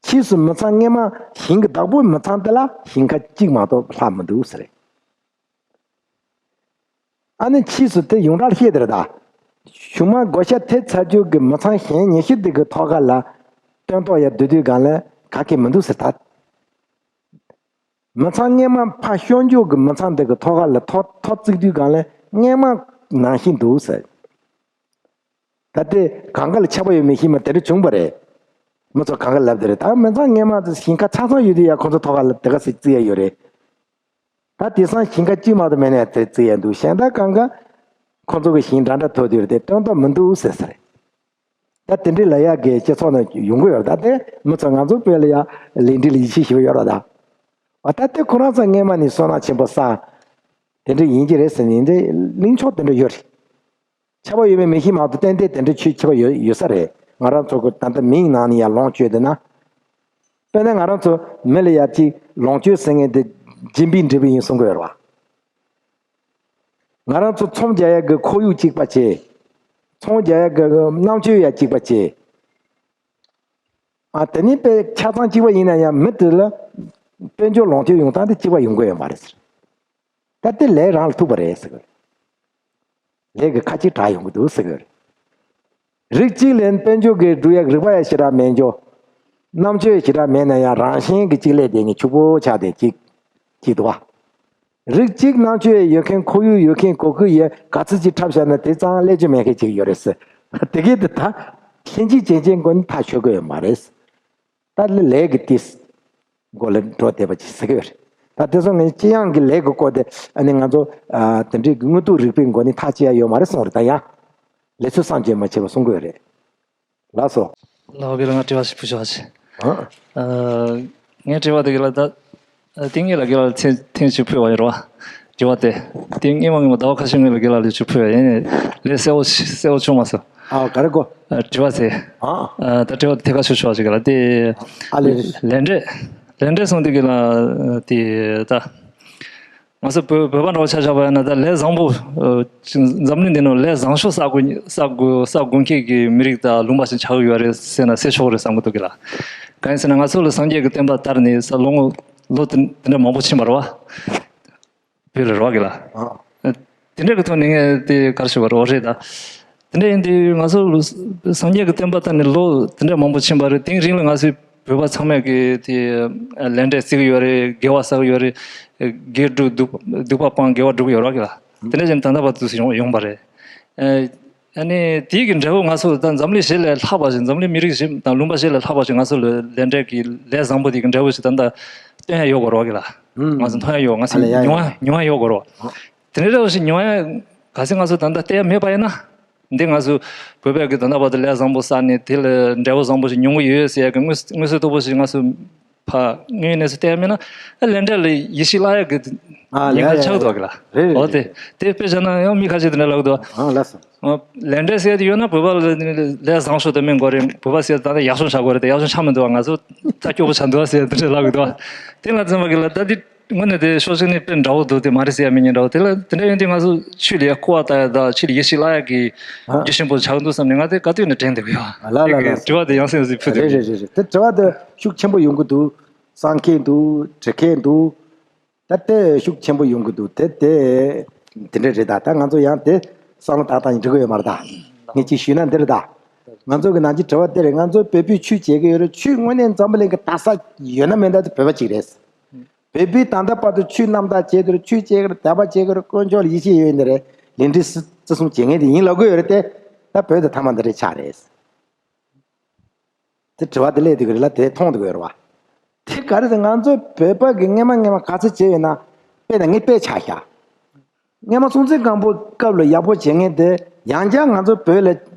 ཕྱིས་སུ་མི་ཚང་སྔན་མ་ཞིང་གི་བདག་པོའི་མི་ཚང་དེ་ལ་ཞིང་ཁ་གཅིག་མ་གཏོགས་ལྷག་མི་འདུག་ཟེར། ཨ་ནི་ཕྱིས་སུ་དེ་ཡོངས་གྲགས་བཤད་དེ་རེད་ད། གཞུག་མ་བགོ་བཤའ་ཐེབས་ཚར་རྒྱུ་གི་མི་ཚང་གཞན་ཉི་ཤུ་དེ་གི་ཐོག་ཁ་ལ་སྟོན་ཐོག་ཡར་བསྡུ་དུས་སྒང་ལ་ག་གེ་མི་འདུག་ཟེར་ད། མི་ཚང་སྔན་མ་ཕར་ཤོར་འཇུག་གི་མི་ཚང་འདི་གི་ཐོག་ཁ་ལ་ཐོ་ཐོ་བརྩིགས་དུས་སྒང་ལ་སྔན་མ་ནང་བཞིན་འདུག་ཟེར། ད་ལྟའི་གང་ག་ལ་ཆགས་པ་ཡོད་མེད་ཤེས་མ། དེ་འདྲ་བྱུང་བ་རེད། མི་ཚོ་གང་ག་ལབ་དེ་རེད། ད་མི་ཚང་སྔན་མ་ཞིང་ཁ་ཆ་ཚང་ཡོད་དུས་ཡ་ཁོ་ཚོ་ཐོག་ཁ་ལ་དེ་ག་ཟིག་བརྩིགས་ཡ་ཡོད་རེད། ད་དེང་སང་ཞིང་ཁ་གཅིག་མ་གཏོགས་མེད་ནས་དེ་བརྩིགས་ཡ་འདུག་གཞན་དག་གང་ག་ཁོ་ཚོ་གི་ཞིང་འདྲ་འདྲ་ཐོག་དེ་རེད། དེ་སྟོན་ཐོག་མི་འདུག་ཟེར་ས་རེད། ད་དེ་འདྲའི་ལབ་ཡག་གི་སྤྱི་ཚོགས་ནང་ཡོང་གི་ཡོད་རེད། ད་དེ་མི་ཚོ་ང་ཚོ་བོད་ལ་ཡ་ལས་འབྲས་ལ་ཡིད་ཆེས་ཞེ་པོ་ཡོད་རེད་ད། འོ་ད་དེ་ཁོ་རང་ཚོ་སྔན་མ་ནས་བསོད་ནམས་ཆེན་པོ་བསགས། དེ་འདྲ་ཡིན་གྱི་རེད་ཟེར་ནས་འདི་གླེང་ཕྱོགས་དེ་འདྲ་ཡོད་རེད། ཆགས་པ་ཡོད་མེད་མི་ཤེས་མ་གཏོགས་ཏན་ཏན་དེ་འདྲ་ཆོས་ཆགས་པ་ཡོད་ཡོད་ས་རེད། ང་རང་ཚོ་གི་ད་ལྟ་མིའི་ནང་ནས་ཡ་ལོངས་སྤྱོད་བསྡད་ན། དཔེར་ན་ང་རང་ཚོ་མི་ལ་ཡ་གཅིག་ལོངས་སྤྱོད་ཟེར་མཁན་དེ་སྦྱིན་པའི་འབྲས་བུ་ཡིན་གསུང་གི་ཡོད་རེད་བ། ང་རང་ཚོ་ཚོང་རྒྱག་ཡ་གི་ཁོར་ཡུག་གཅིག་པ་བྱས། ཚོང་རྒྱག་ཡ་གི་རྣམ་དཔྱོད་ཡ་གཅིག་པ་བྱས། ཨ་དེ་ནི་དཔེ་ཆ་ཚང་གཅིག་པ་ཡིན་ན་ཡང་མི་དེ་ལ་དཔལ་འབྱོར་ལོངས་སྤྱོད་ཡོང་སྟངས་དེ་གཅིག་པ་ཡོང་གི་ཡོད་མ་རེད་ཟེར། ད་དེ་ལས་རང་ལ་ཐུག་པ་རེད་ཟེར་གི་རེད། ལས་ཀྱི་ཁ་གཅིག་གྲགས་ཡོང་གི་འདུག་ཟེར་གི་རེད། རིགས་གཅིག་ལས་དཔལ་འབྱོར་གྱི་སྒྲུབ་ཡག་རིག་པ་ཡང་ཞེ་དྲག་མེད་འགྱོ། རྣམ་དཔྱོད་ཞེ་དྲག་མེད་ན་ཡང་རང་བཞིན་གྱི་གཅིག་ལས་དེ་ངས་ཕྱུག་པོ་ཆགས་དེ་གཅིག་གཅིག་འདུག་བ། རིགས་གཅིག་རྣམ་དཔྱོད་ཡོད་མཁན་ཁོར་ཡུག་ཡོད་མཁན་གོ་སྐབས་ཡོད་ག་ཚོད་ཅིག་འཁྲབ་བཞག་ན་དེ་ཙང་ཀླད་ཀྱོད་མེད་མཁན་ཅིག་ཡོད་རེད་ཟེར། དེ་གས་དེ་ད་ལྷན་ཅིག་བྱེད་ཅན་མགོ་ནས་ཐག་ཆོད་གི་ཡོད་མ་རེད། ད་ལས་ཀྱི་དེ་མགོ་ལ་འགྲོ་བསྡད་པ་ཅིག་ཟེར་གི་ཡོད་རེད། ད་དེ་ཚོ་ངས་སྤྱི་ཡོངས་ཀྱི་ལས་ཀྱི་སྐོར་དེ་ཨ་ནི་ང་ཚོ་ཨ་དེ་འདྲའི་དངོས་ཐོག་རིག་པའི་མགོ་ནས་ཐག་བཅད་ཡ་ཡོད་མ་རེད་གསུངས་རེད། ད་ཡང་ལས་ཚུལ་བསམ་གྱིས་མི་ཁྱབ་པ་གསུང་གི་ཡོད་རེད། ལགས་སོ། ལགས་སོ། དགེ་ལགས་ང་དྲི་བ་ཞིག་ཕུལ་ཆོག་ཅིག་ཨ། ཨ། ངའི་དྲི་བ་དེ་དགེ་ལགས་ད། ཨ། ཏིང་ངེ་ལགས་དགེ་ལགས་ལ་ཐེངས་ཐེངས་ཤིག་ཕུལ་བ་ཡིན་རོ། དྲི་བ་དེ། ཏིང་ངེ་མ་ངེ་མ་ཟླ་བ་ཁ་ཤས་སྔོན་ལ་དགེ་ལགས་ལ་ཅིག་ཕུལ་བ་ཡིན། ལས་གསལ་བོ་གསལ་བོ་བྱུང་མ་སོང་། ཨ་ག་རེ་གོ། ཨ། དྲི་བ་དེ། ཨ། ཨ། ད་དྲི་བ་དེ་ཐད་ཀར་ཞུ་ཆོག་ཅིག་དགེ་ལགས་དེ། ཨ་ལེ། ལས་འབྲས། ལས་འབྲས་སོང་དེ་དགེ་ལགས་དེ་ད། ང་ཚོ་བོད་བོད་པ་འདྲ་བོ་ཆ་བཞག་པ་ཡིན་ན། ད་ལས་བཟང་པོ། ཨ། འཛམ་གླིང་འདི་ནང་ལས་བཟང་ཤོས་བསགས་དགོས་བསགས་དགོས་བསགས་དགོས་མཁན་གྱི་མི་རིགས་དང་ལུང་པ་ཞིག་ཆགས་ཀྱི་ཡོད་རེད་ཟེར་ན་ཟེར་ཆོག་གི་རེད་བསམ་གྱི་འདུག་གི་ལ། གང་ཡིན་ཟེར་ན། ང་ཚོ་ལ་སངས་རྒྱས་ཀྱི་བསྟན་པ་དར་ནས་ས་ལོ་ངོ་ལོ་དེ་དེ་འདྲ་མང་པོ་ཕྱིན་པ་རེད་བ། བོད་ལ་རེད་བ་གི་ལ། ཨ། དེ་འདྲ་གི་ཐོག་ནས་ངས་དེ་ག་རེ་ཞུ་བ་རེད། འོ་རེད་ད། དེ་འདྲ་ཡིན་དུས་ང་ཚོ་སངས་རྒྱས་ཀྱི་བསྟན་པ་དར་ནས་ལོ་དེ་འདྲ་མང་པོ་ཕྱིན་པ་རེད། དེའི་རིང་ལ་ང་ཚོའི་བོད་པ་ཚང་མས་ཀྱི་དེ་ལས་འབྲས་བརྩི་གི་ཡོད་རེད། དགེ་བ་བསགས་གི་ཡོད་རེད། དགེ་སྒྲུབ་སྡིག་སྡིག་པ་སྤང་དགེ་བ་སྒྲུབ་ཡོད་རེད་བ་གི་ལ། དེ་འདྲ་བྱས་ནས་ད་ལྟ་བར་དུ་ཡོང་ཡོང་པ་རེད། ཨ། ཨ་ནི་དེའི་གི་འབྲས་བུ་ང་ཚོ་ད་འཛམ་གླིང་གཞན་ལས་ལྷག་པ་ཞིག་འཛམ་གླིང་མི་རིགས་གཞན་དང་ལུང་པ་གཞན་ལས་ལྷག་པ་ཞིག་ང་ཚོ་ལ་ལས་འབྲས་ཀྱི་ལས་བཟང་པོ་དེ་གི་འབྲས་བུ་ཞིག་ད་ལྟ་སྟོན་ཡ་ཡོད་དགོས་རེད་བ་གི་ལ། ང་ཚོ་མཐོང་ཡ་ཡོད། ང་ཚོ་མྱོང་ཡ་མྱོང་ཡ་ཡོད་དགོས་རེད་བ། དེ་འདྲ་འདྲ་བོ་ཞིག་མྱོང་ཡ་གལ་སྲིད་ང་ཚོ་ད་ལྟ་བལྟས་ཡ་མེད་པ་ཡིན་ན། འདི་ང་ཚོ་བོད་པའི་གི་ད་ལྟ་བར་དུ་ལས་བཟང་པོ་བསགས་ནས་དེ་ལ་འབྲས་བུ་བཟང་པོ་ཞིག་མྱོང་གི་ཡོད་ཟེར་ཡ་གི་མངོན་མངོན་གསལ་དོད་པོ་ཞིག་ང་ཚོ་ཕ་དངོས་ཡོད་གནས་ཚུལ་བལྟས་ཡ་མེད་ན། ཨ། ལས་འབྲས་ལ་ཡིད་ཆེས་བརླག་ཡ་གི་ཨ་ཉེན་ཁ་ལས་ཆགས་འདུག་གི་ལ། རེད་རེད། འོ་དེ་རེད། དེ་དཔེ་བཞག་ན་ཡང་མི་ཁ་ཤས་དེ་འདྲ་ལབ་འདུག་ཨ། ལགས་སོ། ལས་འབྲས་ཟེར་ཡ་དེ་ཡོད་ན་བོད་པ་ལ་ལས་བཟང་ཤོས་དེ་སྨིན་དགོས་རེད། བོད་པ་ཟེར་ཡ་ད་ལྟ་ཡག་ཤོས་ཆགས་དགོས་རེད། དེ་ཡག་ཤོས་ཆགས་མི་འདུག་བ། ང་ཚོ་ད་སྐྱོ་པོ་ཆགས་འདུག་བ་ཟེར་ཡ་དེ་འདྲ་ལབ་གི་འདུག་བ། དེ་ལ་འཛིན་པ་གི་ལ་ད་འདི། དངོས་གནས་དེ་ཕྱོགས་གཅིག་ནས་དཔེ་འདྲ་བོ་འདུག་དེ་མ་རེད་ཟེར་ཡ་མི་ཉན་འདྲ་བོ། དེ་ལ་དེ་འདྲ་ཡིན་དུས་ང་ཚོ་ཆོས་ལ་ཡ་སྐུར་བ་བཏང་ཡ་དང་ཆོས་ལ་ཡིད་ཆེས་བརླག་ཡ་གི་རྒྱུ་ཆེན་པོ་ཆགས་འདུག་བསམ་ནས་ང་དེ་ག་དུས་ནས་དྲན་བསྡད་ཀྱི་ཡོད། ལ་ལ་ལ། དྲི་བ་དེ་ཡང་སེ་ཡང་སེ་ཕུལ་བསྡད་ཀྱི་ཡོད། རེད་རེད་རེད། དེ་དྲི་བ་དེ་ཤུགས་ཆེན་པོ་ཡོང་གི་འདུག་བསམ་མཁན་འདུག་འདྲི་མཁན་འདུག་ད་དེ་ཤུགས་ཆེན་པོ་ཡོང་གི་འདུག་དེ་དེ་དེ་འདྲ་རེད་ད། ད་ང་ཚོ་ཡང་དེ་བསམ་བློ་ཏག་ཏག་ཡིན་འགྲིག་གི་ཡོད་མ་རེད་ད། ངས་ཅིག་ཞུས་ན་འདི་རེད་ད། ང་ཚོ་གི་ནང་གི་དྲི་བ་དེ་རེད། ང་ཚོ་བོད་པས་ཆོས་བྱེད་ཀྱི་ཡོད་རེད། ཆོས་དངོས་གནས་འཛམ་བུ་གླིང་གི་དར་ས་ཡོད་ན་མེད་ན་དེ་བོད་པ་གཅིག་རེད། བོད་པས་ད་ལྟ་བར་དུ་ཆོས་རྣམ་དག་བྱས་དུས་ཆོས་བྱེད་ཀྱི་རེད། དད་པ་བྱེད་ཀྱི་རེད། དཀོན་མཆོག་ལ་ཡིད་ཆེས་ཡོད་ནི་རེད། ལས་འབྲས་བརྩི་བརྩི་སྲུང་བྱེད་མཁན་དེ་ཡིན་ལབ་གི་ཡོད་རེད་དེ། ད་བོད་དེ་ཐ་མ་འདི་རེད་ཆགས་རེད། དེ་དྲི་བ་དེ་སླེབས་བསྡད་ཀྱི་རེད་ལ། དེ་མཐོང་བསྡད་ཀྱི་ཡོད་རེད་བ། དེ་ག་རེ་ཟེར། ང་ཚོ་བོད་པ་གི་སྔས་མ་སྔས་མ་ག་ཚོད་བྱས་ཡོད་ན། དཔེར་ན་ངས་དཔེ་ཆ་བཞག་སྔས་མ་སྲོང་བཙན་སྒམ་པོ་སྐབས་ལ་ཡག་པོ་བྱེད་མཁན་དེ་ཡང་བསྐྱར་ང་ཚོ་བོད་ལ་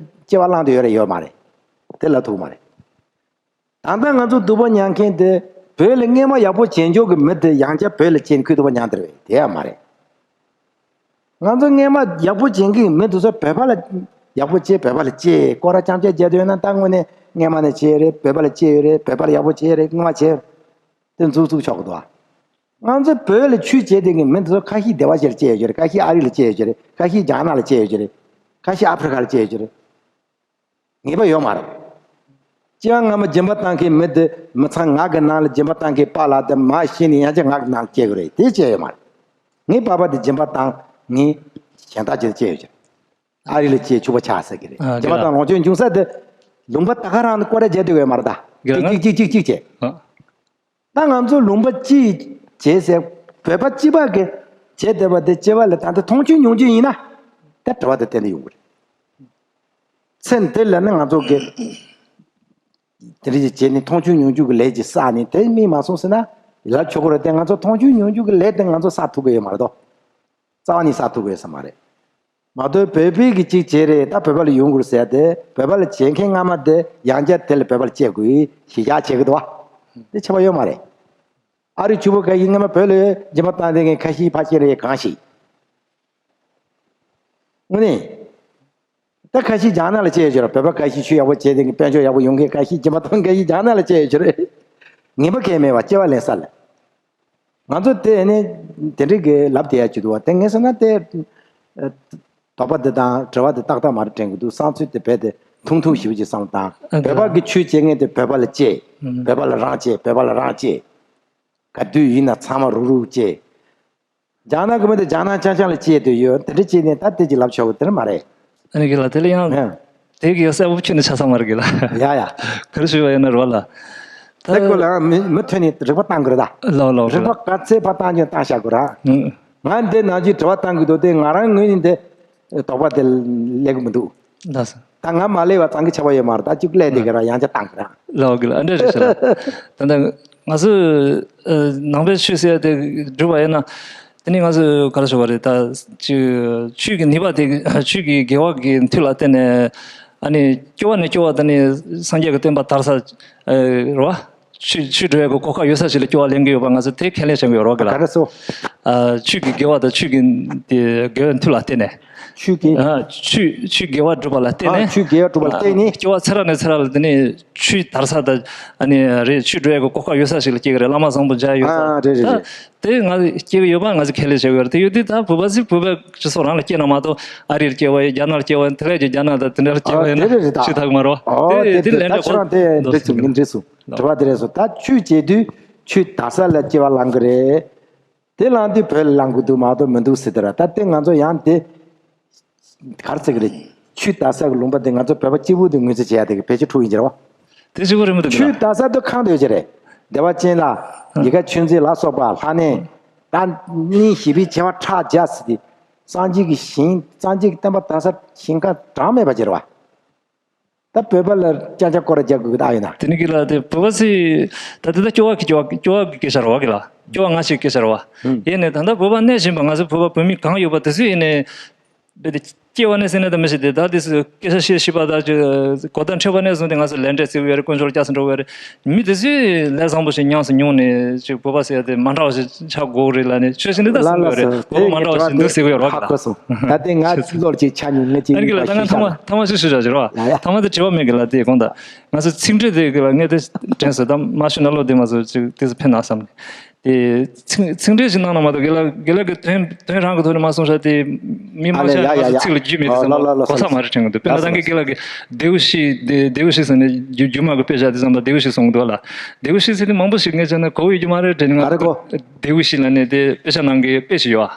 སྐྱེ་བ་བླངས་བསྡད་ཡོད་རེད། ཡོད་མ་རེད། དེ་ལབ་ཐུབ་ཀྱི་མ་རེད། ད་ལྟ་ང་ཚོ་སྡུག་པོ་མྱངས་མཁན་དེ་བོད་ལ་སྔས་མ་ཡག་པོ་བྱེད་འཇོག་གི་མི་དེ་ཡང་བསྐྱར་བོད་ལ་སྐྱེས་ནས་ཁོས་སྡུག་པོ་མྱངས་བསྡད་རེད། དེ་ཡང་མ་རེད། ང་ཚོ་སྔས་མ་ཡག་པོ་བྱེད་མཁན་གྱི་མི་དེ་ཚོ་བོད་པ་ལ་ཡག་པོ་བྱེད། བོད་པ་ལ་སྐྱེས། སྐོར་ར་རྐྱང་རྐྱང་བརྒྱབ་བསྡད་ཡོད་ན། ད་དངོས་གནས་སྔས་མ་ནས་བྱས་རེད། བོད་པ་ལ་སྐྱེས་ཡོད་རེད། བོད་པ་ལ་ཡག་པོ་བྱས་རེད། སྔོན་མ་བྱས་དེ་མཛུབ་བཙུགས་ཆོག་གི་འདུག་ང་ཚོ་བོད་ལ་ཆོས་བྱེད་བསྡད་མཁན་མི་དེ་ཚོ་ཁ་ཤས་སྡེ་བ་ཞིག་ལ་སྐྱེས་ཡོད་ཀྱི་རེད། ཁ་ཤས་ཨ་རི་ལ་སྐྱེས་ཡོད་ཀྱི་རེད། ཁ་ཤས་རྒྱ་ནག་ལ་སྐྱེས་ཡོད་ཀྱི་རེད། ཁ་ཤས་ཨ་ཕི་རི་ཀ་ལ་སྐྱེས་ཡོད་ཀྱི་རེད། ངེས་པ་ཡོད་མ་རེད། སྐྱེ་བ་སྔ་མ་སྦྱིན་པ་བཏང་མཁན་མི་དེ་མི་ཚང་ངག་གི་ནང་ལ་སྦྱིན་པ་བཏང་མཁན་པཱ་ལགས་དེ་མར་ཤི་ནས་ཡང་བསྐྱར་ངག་གི་ནང་ལ་སྐྱེ་གི་རེད། དེ་སྐྱེ་ཡོད་མ་རེད། ངའི་པཱ་ཕ་དེ་སྦྱིན་པ་བཏང་། ངས་གཞན་དག་ཅིག་ལ་སྐྱེ་ཡོད་ཀྱི་རེད། ཨ་རི་ལ་སྐྱེས། ཕྱུག་པོ་ཆགས་ཟེར་གི་རེད། ཨ། སྦྱིན་པ་བཏང་ལོངས་སྤྱོད་འབྱུང་ས་དེ་ལུང་པ་ད་ག་རང་ནས་སྐོར་ར་བརྒྱབ་བསྡད་ཡོད་མ་རེད་ད། གཅིག་གཅིག་གཅིག་གཅིག་བྱས། ཨ། ད་ང་ཚོ་ལུང་པ་གཅིག་བྱས་ཟེར། བོད་པ་གཅིག་པ་གིས་བྱས་བསྡད་པ་དེ་སྐྱེ་བ་ལ་ད་ལྟ་མཐོང་ཆོས་མྱོང་རྒྱུ་ཡིན་ན། ད་དྲི་བ་དེ་ཏན་ཏན་ཡོང་གི་རེད། ཚེ་འདི་ལ་ནི་ང་ཚོ་གིས་དེ་འདྲ་ཞིག་བྱས་ནས་མཐོང་ཆོས་མྱོང་རྒྱུ་གི་ལས་ཅིག་བསགས་ནས་དེ་སྨིན་མ་སོང་ཟེར་ན་ལབ་ཆོག་གི་རེད་དེ། ང་ཚོ་མཐོང་ཆོས་མྱོང་རྒྱུ་གི་ལས་དེ་ང་ཚོ་བསགས་ཐུབ་ཀྱི་ཡོད་མ་རེད་དོ། རྩ་བ་ནས་བསགས་ཐུབ་ཀྱི་ཡོད་ས་མ་རེད། མ་གཏོགས་བོད་པའི་གི་གཅིག་བྱས་རེད། ད་བོད་པ་ལ་ཡོང་དགོས་ཟེར་ཏེ། བོད་པ་ལ་བྱེད་མཁན་སྔ་མ་དེ་ཡང་བསྐྱར་དེ་ལ་བོད་པ་ལ་སྐྱེ་དགོས་གཞི་བཞག་བྱེད་ཀྱི་འདུག་བ། དེ་ཆེ་བ་ཡོད་མ་རེད། ཨ་རིའི་ཕྱུག་པོ་ཁ་ཤས་སྔ་མ་བོད་ལ་སྦྱིན་པ་བཏང་བསྡད་མཁན་ཁ་ཤས་ཕར་ཕྱིན་རེད། གང་ཞིག་དངོས་གནས། ད་ཁ་ཤས་རྒྱ་ནག་ལ་སྐྱེས་ཡོད་ཀྱི་རེད། བོད་པ་ཁ་ཤས་ཆོས་ཡག་པོ་བྱས་ཏེ་དཔལ་འབྱོར་ཡག་པོ་ཡོང་མཁན་ཁ་ཤས། སྦྱིན་པ་གཏོང་མཁན་ཁ་ཤས་རྒྱ་ནག་ལ་སྐྱེས་ཡོད་ཀྱི་རེད། ངེས་པ་གང་ཡང་མེད་པ་སྐྱེ་བ་ལེན་ས་ལ། ང་ཚོ་དེ་ནི་དེ་འདྲའི་གི་ལབ་བསྡད་ཡ་ཅིག་འདུག་བ། དེ་ངས་བསམ་ན་དེ། ཨ། དོགས་པ་འདི་དང་དྲི་བ་འདི་ཏག་ཏག་མ་རེད་དྲན་གི་འདུག་བསམ་ཚུལ་དེ་རྦད་དེ་ཐུང་ཐུང་ཞེ་པོ་ཅིག་བསམ་བཏང་། ཨ། བོད་པ་གི་ཆོས་བྱེད་མཁན་དེ་བོད་པ་ལ་སྐྱེས། ཨ། བོད་པ་ལ་རང་སྐྱེས། བོད་པ་ལ་རང་སྐྱེས། ག་དུས་ཡིན་ན་ཚང་མ་རུག་རུག་སྐྱེས། རྒྱ་ནག་གི་མི་དེ་རྒྱ་ནག་རྐྱང་རྐྱང་ལ་སྐྱེས་བསྡད་ཡོད། དེ་འདྲ་བྱས་ནས་ད་དེ་ཅིག་ལབ་ཆོག་གི་དེ་རེད་མ་རེད། ཨ་ནི་གི་ལ་དེ་ལ་ཡང་། ཨ། དེ་གི་གསལ་པོ་ཁྱོན་ནས་ཆགས་ས་མ་རེད་གི་ལ། ཡ་ཡ། ག་རེ་ཞུ་བ་ཡིན་ན་རོ་ལ། དེ་སྐོར་ལ་ཡང་མུ་མུ་མཐུད་ནས་རིག་པ་བཏང་དགོས་རེད་ད། ལོ་ལོ་རིག་པ་ག་ཚད་ཕར་བཏང་ཀྱང་བཏང་བཞག་དགོས་ར། ཨང་། ང་འདི་ནང་བཞིན་དྲི་བ་བཏང་གི་འདུག་དེ་ང་རང་ངོས་ནས་འདི་དོགས་པ་དེ་སླེབས་གི་མི་འདུག་ལགས་སོ། ད་ང་མ་སླེབས་པ་ཙང་གི་ཆགས་པ་ཡོད་མ་རེད། ད་ཅིག་སླེབས་དེ་གི་ར་ཡང་བསྐྱར་བཏང་གི་ར། ལོ་གི་ལ་ཨ་འདྲ་རེད་ཤག་ལ། ད་ལྟ་ང་ཚོ་ཨ་ནང་པའི་ཆོས་ཟེར་དེ་སྒྲུབ་པ་ཡིན་ན། དེ་ནི་ང་ཚོས་ག་རེ་ཞུ་བ་རེད། ད་ཅིག་ཆོས་ཀྱི་ནུས་པ་དེ། ཆོས་ཀྱི་དགེ་བ་གི་མཐུ་ལ་བརྟེན་ནས། ཨ་ནི་སྐྱོ་བ་ནས་སྐྱོ་བ་དེ་ནི་སངས་རྒྱས་ཀྱི་བསྟན་པ་དར་ས་རེད་བ། ཆོས་ཆོས་སྒྲུབ་ཡག་གི་གོ་སྐབས་ཡོད་ས་ཞིག་ལ་སྐྱོ་བ་ལེན་གྱི་ཡོད་པ་ང་ཚོས་དེ་ཁས་ལེན་བྱེད་ཀྱི་ཡོད་རེད་བ་གི་ལ། ག་རེ་སོ། ཨ། ཆོས་ཀྱི་དགེ་བ་དང་ཆོས་ཀྱི་དེ་དགེ་བའི་མཐུ་ལ་བརྟེན་ནས། ཆོས་དགེ་ཨ་ཆོས་ཆོས་དགེ་བ་སྒྲུབ་པ་ལ་བརྟེན་ཨ་ནས་ཆོས་དགེ་བ་སྒྲུབ་པ་ལ་བརྟེན་ནས། སྐྱེ་བ་ཚེ་རབས་ནས་ཚེ་རབས་ལ་དེ་ནས་ཆོས་དར་ས་དང་ཨ་ནི་རེད། ཆོས་འགྲོ་ཡ་གི་གོ་སྐབས་ཡོད་ས་ཞིག་ལ་སྐྱེ་གི་རེད། བླ་མ་བཟང་པོ་མཇལ་ཡོད་ས། ཨ་རེད་རེད་ད་རེད། དེ་ང་སྐྱེ་གི་ཡོད་པ་ང་ཚོ་ཁས་ལེན་བྱེད་དགོས་རེད། དེ་ཡོད་དུས་ད་བོད་པ་ཚོས་བོད་པའི་སྤྱི་ཚོགས་རང་ལ་སྐྱེས་ན་མ་གཏོགས་ཨ་རིར་སྐྱེ་བ་ཡིན། རྒྱ་ནག་ལ་སྐྱེ་བ་ཡིན། དེ་ལས་ཀྱི་རྒྱ་ནག་དང་དེ་འདྲ་ལ་སྐྱེ་ཨ་བ་ཡིན་དེ་ན་རེད་ད། ཆོས་དར་གི་མ་རེད་བ། ཨོ་དེ་དེ་དེ་ལན་ད་འདྲ་ཁོ་རང་དེ་འགྲིག་སོང་། འགྲིག་སོང་། དྲི་བ་དེ་རེད་སོང་། ད་ཆོས་བྱེད་དུས་ཆོས་དར་ས་ལ་སྐྱེ་བ་བླང་གི་རེད། དེ་བླངས་དུས་བོད་ལ་བླང་དགོས་འདུག་མ་གཏོགས་མི་འདུག་ཟེར་དེ་ར། ད་ལྟའི་ང་ཚོ་ཡང་དེ་ག་རེ་ཟེར་གི་རེད། ཆོས་དར་ས་གི་ལུང་པ་དེ་ང་ཚོ་བོད་པ་གཅིག་པུ་དེ་ངོས་འཛིན་བྱེད་ཡ་དེ་གི་བེད་སྤྱོད་འཕྲོག་ཡིན་གྱི་རེད་བ། དེ་གཅིག་པུ་རེད་མི་འདུག་གི་ཆོས་ལ། དར་ས་དེ་གང་དུ་ཡོད་ཀྱི་རེད། བདེ་བ་ཅན་ལ་ཡི་ག་ཆོས་མཛད་ལ་སོགས་པ་ལྷ་གནས་ད་གནས་ཞི་བའི་ཆེ་བ་ཁྲག་བརྒྱ་ཟེར་ཏེ་སངས་རྒྱས་ཀྱི་ཞིང་སངས་རྒྱས་ཀྱི་བསྟན་པ་དར་ས་ཞིང་ཁ་གྲངས་མེད་པ་ཅིག་རེད་བ། ད་བོད་པ་ལ་ཅང་ཅང་སྐོར་ར་རྒྱག་དགོས་ཀྱི་ད་ཡིན་ན། དེ་ནི་གི་ལ་དེ་བོད་པ་ཚོས་ད་དེ་ད་སྐྱོ་བ་གི་སྐྱོ་བ་སྐྱོ་བ་གི་སྐད་ཆ་རེད་བ་གི་ལ། སྐྱོ་བ་ང་ཞིག་སྐད་ཆ་རེད་བ། ཡིན་ནའི་ད་ལྟ་བོད་པ་གནས་བཞིན་པ་ང་ཚོ་བོད་པ་བོད་མི་གང་ཡོད་པ་དེ་ཚོས་ཡིན་ནའི་རྦད་དེ་སྐྱེ་བ་ནས་ཟིན་ནས་ད་མི་ཤེས་ཏེ། ད་དེ་ཚོས་སྐད་ཆ་བཤད་ཤེས་པ་ད་ཅིག་གོ་བརྡ་འཕྲོད་པ་ནས་བཟུང་སྟེ་ང་ཚོ་ལས་འབྲས་བརྩི་གི་ཡོད་རེད། དཀོན་མཆོག་ལ་སྐྱབས་སུ་འགྲོ་གི་ཡོད་རེད། མི་དེ་ཚོས་ལས་བཟང་པོ་ཞིག་ཉམས་སུ་མྱོང་ནས་ཅིག་བོད་པ་ཟེར་ཡ་དེ་མ་འདྲ་བ་ཞིག་ཆགས་དགོས་རེད་ལ་ནི་ཆོས་ཤིག་འདི་ལྟ་ལ་ཟིན་ལ་གི་ཡོད་རེད། ས་བོད་པ་མ་འདྲ་བ་ཞིག་འདུག་ཟེར་གི་ཡོད་རོགས་ཧ་གི་གོ་ལ། སོང་། ད་དེ་ང་ལོར་ཅིག་ཆ་མྱོང་ངས་ཅིག་ཨ་ནི་གི་ལ་ད་ང་ཐ་མ་ཐ་མ་ཞིག་ཞུ་བྱ་ཞུ་རོགས། ཡ་ཡ། ཐ་མ་དེ་དྲི་བ་མེད་གི་ལ་དེ་དགོངས་དག་ང་ཚོ་ཚིག་འགྲེལ་དེ་གི་ལ་ངས་དེ་དྲན་སོང་། ད་མ་ཞུ་ན་ལོ་དེ་མ་བཟོ་ཅིག་དེ་ཚོ་ཕན་ན་བསམ་ནས་དེ་ཚིག་ཚིག་འགྲེལ་ཞིག་གནང་ན་མ་གཏོགས་དགེ་ལགས་དགེ་ལགས་ཀྱི་དོན་དོན་རང་གི་ཐོག་ནས་མ་གསུངས་ཤག་དེ་མི་མང་ཆེ་ང་ཚོ་ཚིག་ལ་རྒྱུས་མེད་དེ་བསམ་པ་གོ་ས་མ་རེད་དྲན་གི་འདུག་དཔེར་ན་ད་གི་དགེ་ལགས་ཀྱི་བདེའུ་ཤི་བདེ་བདེའུ་ཤི་ཟེར་ནས་རྒྱུ་རྒྱུ་མ་གི་དཔེ་བཞག་དེ་བསམ་པ་བདེའུ་ཤི་གསུང་གི་འདུག་ལ། བདེའུ་ཤི་ཟེར་དེ་མང་པོ་ཞིག་ངས་བྱས་ན་གོ་བའི་རྒྱུ་མ་རེད་དྲན་ང་ཚོ་བདེའུ་ཤི་ལ་ནས་དེ་དཔེ་ཆ་ནང་གི་དཔེ་ཞིག་ཡོད་ཨ།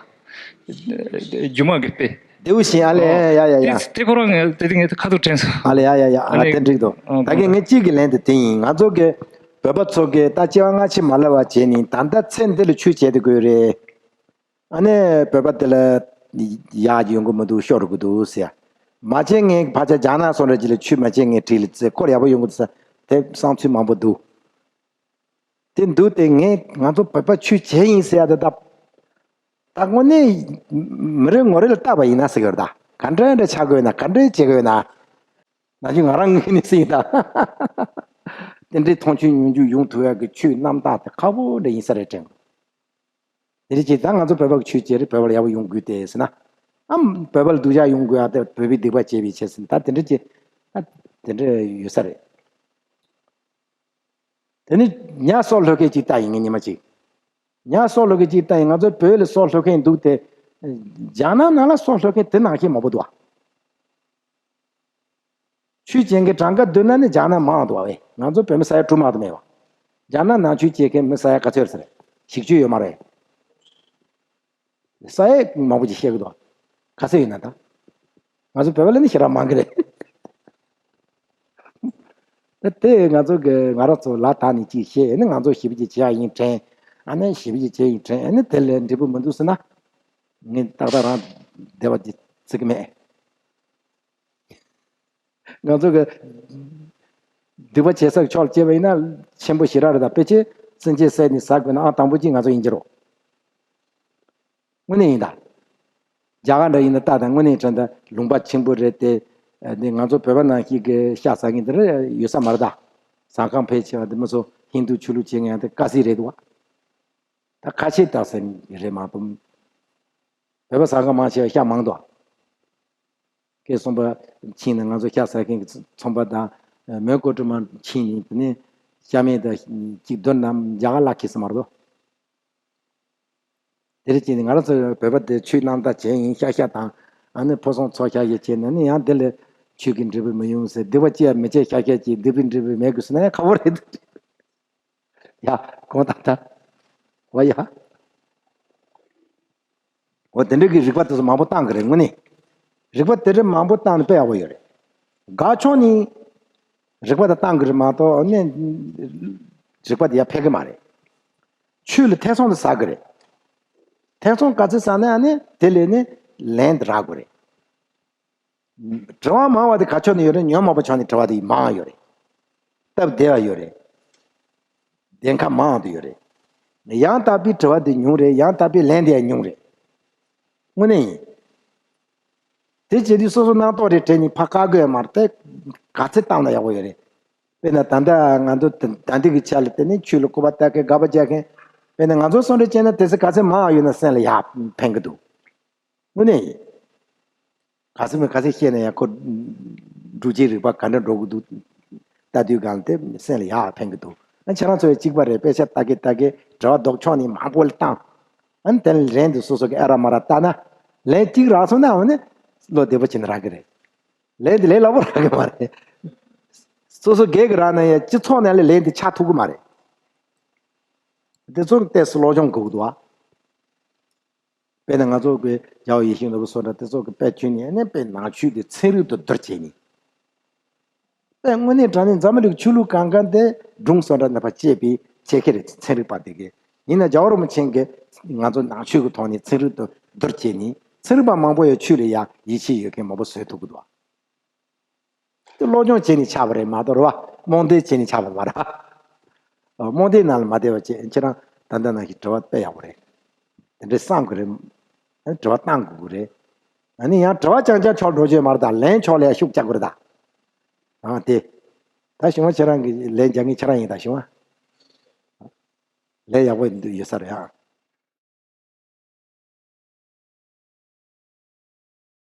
རྒྱུ་མ་གི་དཔེ། བདེའུ་ཤི་ཨ་ལེ་ཡ་ཡ་ཡ། དེ་ཁོ་རང་ངས་དེ་དེ་ངས་ཁ་ཐུག་དྲན་སོང་། ཨ་ལེ་ཡ་ཡ་ཡ། ཨ་དེ་འགྲིག་འདུག་ད་གི་ངས་གཅིག་གི་ལན་དེ་དེ་ཡིན། ང་ཚོ་གི་བོད་པ་ཚོ་གི་ད་སྐྱེ་བ་སྔ་ཕྱི་མ་ལབ་པ་བྱས་ནས་ད་ལྟ་ཚེ་འདི་ལ་ཆོས་བྱེད་དུ་དགོས་རེད། ཨ་ནི་བོད་པ་དེ་ལ་ཡག་ཡོང་གི་མི་འདུག་ཤོར་གི་འདུག་ཟེར། མ་བྱས་ངས་ཕལ་ཆེར་རྒྱ་ནག་སོང་རེད་ཅི་ལ་ཆོས་མ་བྱས་ངས་བྲིས་ལ་ཚེ་སྐོར་ཡག་པོ་ཡོང་གི་འདུག་ཟེར་དེ་བསམ་ཚུལ་མང་པོ་འདུག་དེ་འདུག་སྟེ་ངས་ང་ཚོ་བོད་པ་ཆོས་བྱེད་ཡིན་ཟེར་ཡ་དེ་ད་ད་དངོས་གནས་མི་རེ་ངོ་རེ་ལ་བལྟས་པ་ཡིན་ན་ཟེར་གི་རེད། ད་ག་འདྲ་འདྲ་ཆགས་དགོས་ན་ག་འདྲ་བྱེད་དགོས་ན་ན་ཆུ་ང་རང་ངོས་ནས་ཟེར་ཡིན་ད། དེ་འདྲའི་མཐོང་ཆུང་ཉུང་འགྱུར་ཡོང་ཐུབ་ཡ་གི་ཆོས་རྣམ་དག་དེ་ཁག་པོ་འདྲ་ཡིན་ས་རེད་དྲན། དེ་རེད་ཅེས་ད་ང་ཚོ་བོད་པ་གི་ཆོས་བྱེད་རེད། བོད་པ་ལ་ཡག་པོ་ཡོང་དགོས་ཏེ་ཟེར་ན། ཨམ་བོད་པ་ལ་སྡུག་ཅག་ཡོང་དགོས་ཨ་དེ་བོད་པའི་སྡིག་པ་བྱས་པའི་ཆེད་ཟེར་ན་ད་དེ་འདྲ་ཅེས་ད་དེ་འདྲ་ཡོད་ས་རེད། དེ་ནི་ཉ་སྲོག་བླུ་མཁན་ཅིག་ལྟ་ཡིན་ངས་ཉི་མ་གཅིག་ཉ་སྲོག་བླུ་མཁན་ཅིག་ལྟ་ཡིན། ང་ཚོ་བོད་ལ་སྲོག་བླུ་མཁན་འདུག་སྟེ། རྒྱ་ནག་ནང་ལ་སྲོག་བླུ་མཁན་དེ་ནང་བཞིན་མང་པོ་འདུག་ཨ། ཆོས་བྱེད་མཁན་གྲངས་ཀ་བསྡུར་ན་ནི་རྒྱ་ནག་མང་འདུག་བས། ང་ཚོ་བོད་མི་ས་ཡ་དྲུག་མ་གཏོགས་མེད་བ། རྒྱ་ནག་ནང་ཆོས་བྱེད་མཁན་མི་ས་ཡ་ག་ཚོད་རེད་ཟེར། བཞི་བཅུ་ཡོད་མ་རེད། ས་ཡ་མང་པོ་ཅིག་བཤད་གི་འདུག་ག་ཚོད་ཡོད་ན་ད། ང་ཚོ་བོད་པ་ལ་ནི་ཞེ་དྲག་མང་གི་རེད། ད་དེ་ང་ཚོ་གི་ང་རང་ཚོ་ལ་དྭགས་ནས་ཅིག་བཤད་ནི་ང་ཚོ་ཞི་བ་ཅིག་བྱེད་ཡ་ཡིན་དྲན། ཨ་ནི་ཞི་བ་ཅིག་བྱེད་ཡིན་དྲན། ཨ་ནི་དེ་ལས་འབྲས་བུ་མི་འདུག་ཟེར་ན། ངས་ཏག་ཏག་རང་བདེ་བ་ཅིག་བརྩི་གི་མེད། ང་ཚོ་གི་སྡིག་པ་བྱེད་སའི་ཕྱོགས་ལ་བྱས་པ་ཡིན་ན་ཆེན་པོ་ཞེ་དྲག་རེད། ད་ཕལ་ཆེར་སེམས་ཅན་བསད་ནས་ཟ་དགོས་ན་ཨང་དང་པོ་གཅིག་ང་ཚོ་ཡིན་གྱི་རེད། དངོས་གནས་ཡིན་ད། རྒྱ་གར་འདྲ་ཡིན་ན་ལྟ་དང་དངོས་གནས་དྲན་ད་ལུང་པ་ཆེན་པོ་རེད་དེ། འདི་ང་ཚོ་བོད་པ་ནང་བཞིན་གི་ཤ་ཟ་མཁན་དེ་འདྲ་ཡོད་ས་མ་རེད་ད། ཟ་ཁང་ཕལ་ཆེ་བ་འདི་མི་ཚོ་ཧིན་དུ་ཆོས་ལུགས་བྱེད་མཁན་དེ་དཀའ་ཚེགས་རེད་འདུག་བ། ད་ཁ་ཆེ་དག་ས་རེད་མ་གཏོགས། བོད་པ་ཟ་ཁང་མང་ཆེ་བ་ཤ་མང་འདུག་བ། སྐད་གསུམ་པ་ཕྱིན་ནས་ང་ཚོ་ཤ་ཟ་མཁན་གྱི་ཚོང་པ་དང་མོན་གྷོ་གྲོ་མ་ཕྱིན་ནས་དེ་ནས་ཤ་མེད་དང་གཅིག་བསྡུར་ནམ་རྒྱ་གར་ལ་ཁེལ་ས་མ་རེད་དོ། དེ་རེད་ཅེས་ནས་ང་རང་ཚོ་བོད་པ་དེ་ཆོས་རྣམ་དག་བྱས་ཡིན་ཤ་ཤ་དང་ཨ་ནི་ཕོ་སོང་ཚོ་ཤ་ཤ་བྱས་ན་ནི་ཡང་དེ་ལས་ཆོས་ཀྱི་འབྲས་བུ་མི་ཡོང་ཟེར། སྡིག་པ་ཅི་ཡང་མི་བྱེད་ཤ་ཤ་བྱས་སྡིག་པའི་འབྲས་བུ་མེད་དགོས་ཟེར་ན་ཡང་ཁག་པོ་རེད། ཡ་གོང་དང་འདྲ་བ་ཡ། འོ་དེ་འདྲ་གི་རིགས་པ་དེ་ཚོ་མང་པོ་བཏང་གི་རེད་དངོས་གནས། རིགས་པ་དེ་འདྲ་མང་པོ་བཏང་ནས་དཔེ་ཡག་པོ་ཡོད་རེད། དགའ་ཕྱོགས་ནས་རིགས་པ་དེ་བཏང་གི་རེད་མ་གཏོགས་ནས་རིགས་པ་དེ་ཡར་ཕེབས་གི་མ་རེད། ཆོས་ལ་ཐེ་ཚོམ་དེ་ཟ་གི་རེད། ཐེ་ཚོམ་ག་ཚོད་ཟ་ན་ཨ་ནི་དེ་ལས་ནི་ལན་དེ་རག་དགོས་རེད། དྲི་བ་མང་བ་དེ་ག་ཕྱོགས་ནས་ཡོད་རེད། ཉོན་མོངས་པ་ཕྱོགས་ནས་དྲི་བ་དེ་མང་ཡོད་རེད། སྟབས་བདེ་བ་ཡོད་རེད། བདེན་ཁ་མང་དུ་ཡོད་རེད། ཡང་དག་པའི་དྲི་བ་དེ་ཉུང་རེད། ཡང་དག་པའི་ལན་དེ་ཡང་ཉུང་རེད། དངོས་གནས་ཡིན། དེ་བྱེད་དུས་སོ་སོ་རྣམ་རྟོག་རེ་དྲན་ནས་ཕར་བཀག་དགོས་ཡ་མ་རེད་དེ། ག་ཚད་བཏང་ན་ཡག་པོ་ཡོད་རེད། དཔེར་ན་ད་ལྟ་ང་ཚོ་ད་ལྟའི་གི་ཆ་ལ་བལྟས་ནས་ཆོས་ལ་སྐུར་པ་བཏབ་མཁན་དགག་པ་རྒྱག་མཁན། དཔེར་ན་ང་ཚོ་གསུང་འདྲ་བྱས་ན་དེ་ཚོ་ག་ཚད་མང་བ་ཡོད་ན་སེམས་ལ་ཡག་ཕན་གི་འདུག་དངོས་གནས་ཡིན། ག་ཚོད་མིན་ག་ཚོད་བཤད་ན་ཡང་ཁོ་སྒྲུབ་བྱེད་རིགས་པ་ག་འདྲ་འགྲོ་གི་འདུག་ལྟ་དུས་སྒང་དེ་སེམས་ལ་ཡག་ཕན་གི་འདུག་ཨ་ཁྱེད་རང་ཚོ་ཡང་གཅིག་པ་རེད། དཔེ་ཆ་ལྟ་གི་ལྟ་གི་དྲི་བ་ལྡོག་ཕྱོགས་ནས་མང་པོ་ལ་བཏང་། ཨ་ནི་དེ་ལན་དེ་སོ་སོ་གི་ཨ་ར་མ་ར་ལྟ་ན། ལན་གཅིག་རག་སོང་ན་འོ་ནི་བློ་བདེ་པོ་བྱས་ནས་རག་གི་རེད། ལན་དེ་ལས་སླ་པོ་རག་གི་མ་རེད། སོ་སོ་སྒེར་གྱི་རག་ན་ཡང་སྤྱི་ཚོགས་ནང་ལ་ལན་དེ་ཆགས་ཐུབ་གི་མ་རེད། དེ་ཚོ་ལ་ཏོག་ཙམ་སློབ་སྦྱོང་དགོས་ཀྱི་འདུག་ཨ། དཔེར་ན་ང་ཚོ་གི་རྒྱལ་བ་ཡིད་བཞིན་ནོར་བུ་སོགས་འདྲ་དེ་ཚོ་གི་དཔེ་བྱུང་ནས་ཨ་ནི་དཔེ་ནང་ཆོས་དེ་ཚན་རིག་ཏུ་བསྡུར་བྱས་ནས། དཔེ་དངོས་གནས་དྲང་གནས་འཛམ་བུ་གླིང་ཆོས་ལུགས་གང་ག་དེ་སྒྲུང་སོགས་འདྲ་ནས་ཕར་བཅད་པའི་ཆེད་མཁས་རེད། ཚན་རིག་པ་དེ་གི་ཡིན་ན་རྒྱལ་བ་རིན་པོ་ཆེ་གི་ང་ཚོ་ནང་ཆོས་ཀྱི་ཐོག་ནས་ཚན་རིག་ཏུ་བསྡུར་བྱས་ནས་ཚན་རིག་པ་མང་པོ་ཡང་ཆོས་ལ་ཡ་ཡིད་ཆེས་ཡོད་མཁན་མང་པོ་བཟོས་ཐུབ་ཀྱི་འདུག་བ། དེ་སློབ་སྦྱོང་བྱས་ནས་ཆགས་པ་རེད་མ་གཏོགས་རེད་བ། རྨོངས་དད་བྱས་ནས་ཆགས་པ་མ་རེད། རྨོངས་དད་ནང་ལ་མ་བསྡད་པ་བྱས། ཁྱེད་རང་ད་ལྟ་ནང་བཞིན་དྲི་བ་དཔེ་ཡག་པོ་རེད། དེ་འདྲའི་བསམ་དགོས་རེད། ཨ་ནི་དྲི་བ་བཏང་དགོས་ཀྱི་རེད། ཨ་ནི་ཡང་དྲི་བ་རྐྱང་རྐྱང་ཕྱོགས་འགྲོ་རྒྱུ་མ་རེད་ད། ལན་ཕྱོགས་ལ་ཡང་ཤུགས་རྒྱག་དགོས་རེད་ད། ཨ་དེ། ད་ཞུ་བ་ཁྱེད་རང་གི་ལན་རྒྱག་མཁན་ཁྱེད་རང་ཡིན་ད་ཞུ་བ། ལན་ཡག་པོ་འདུག་ཡོད་ས་རེད་ཨ།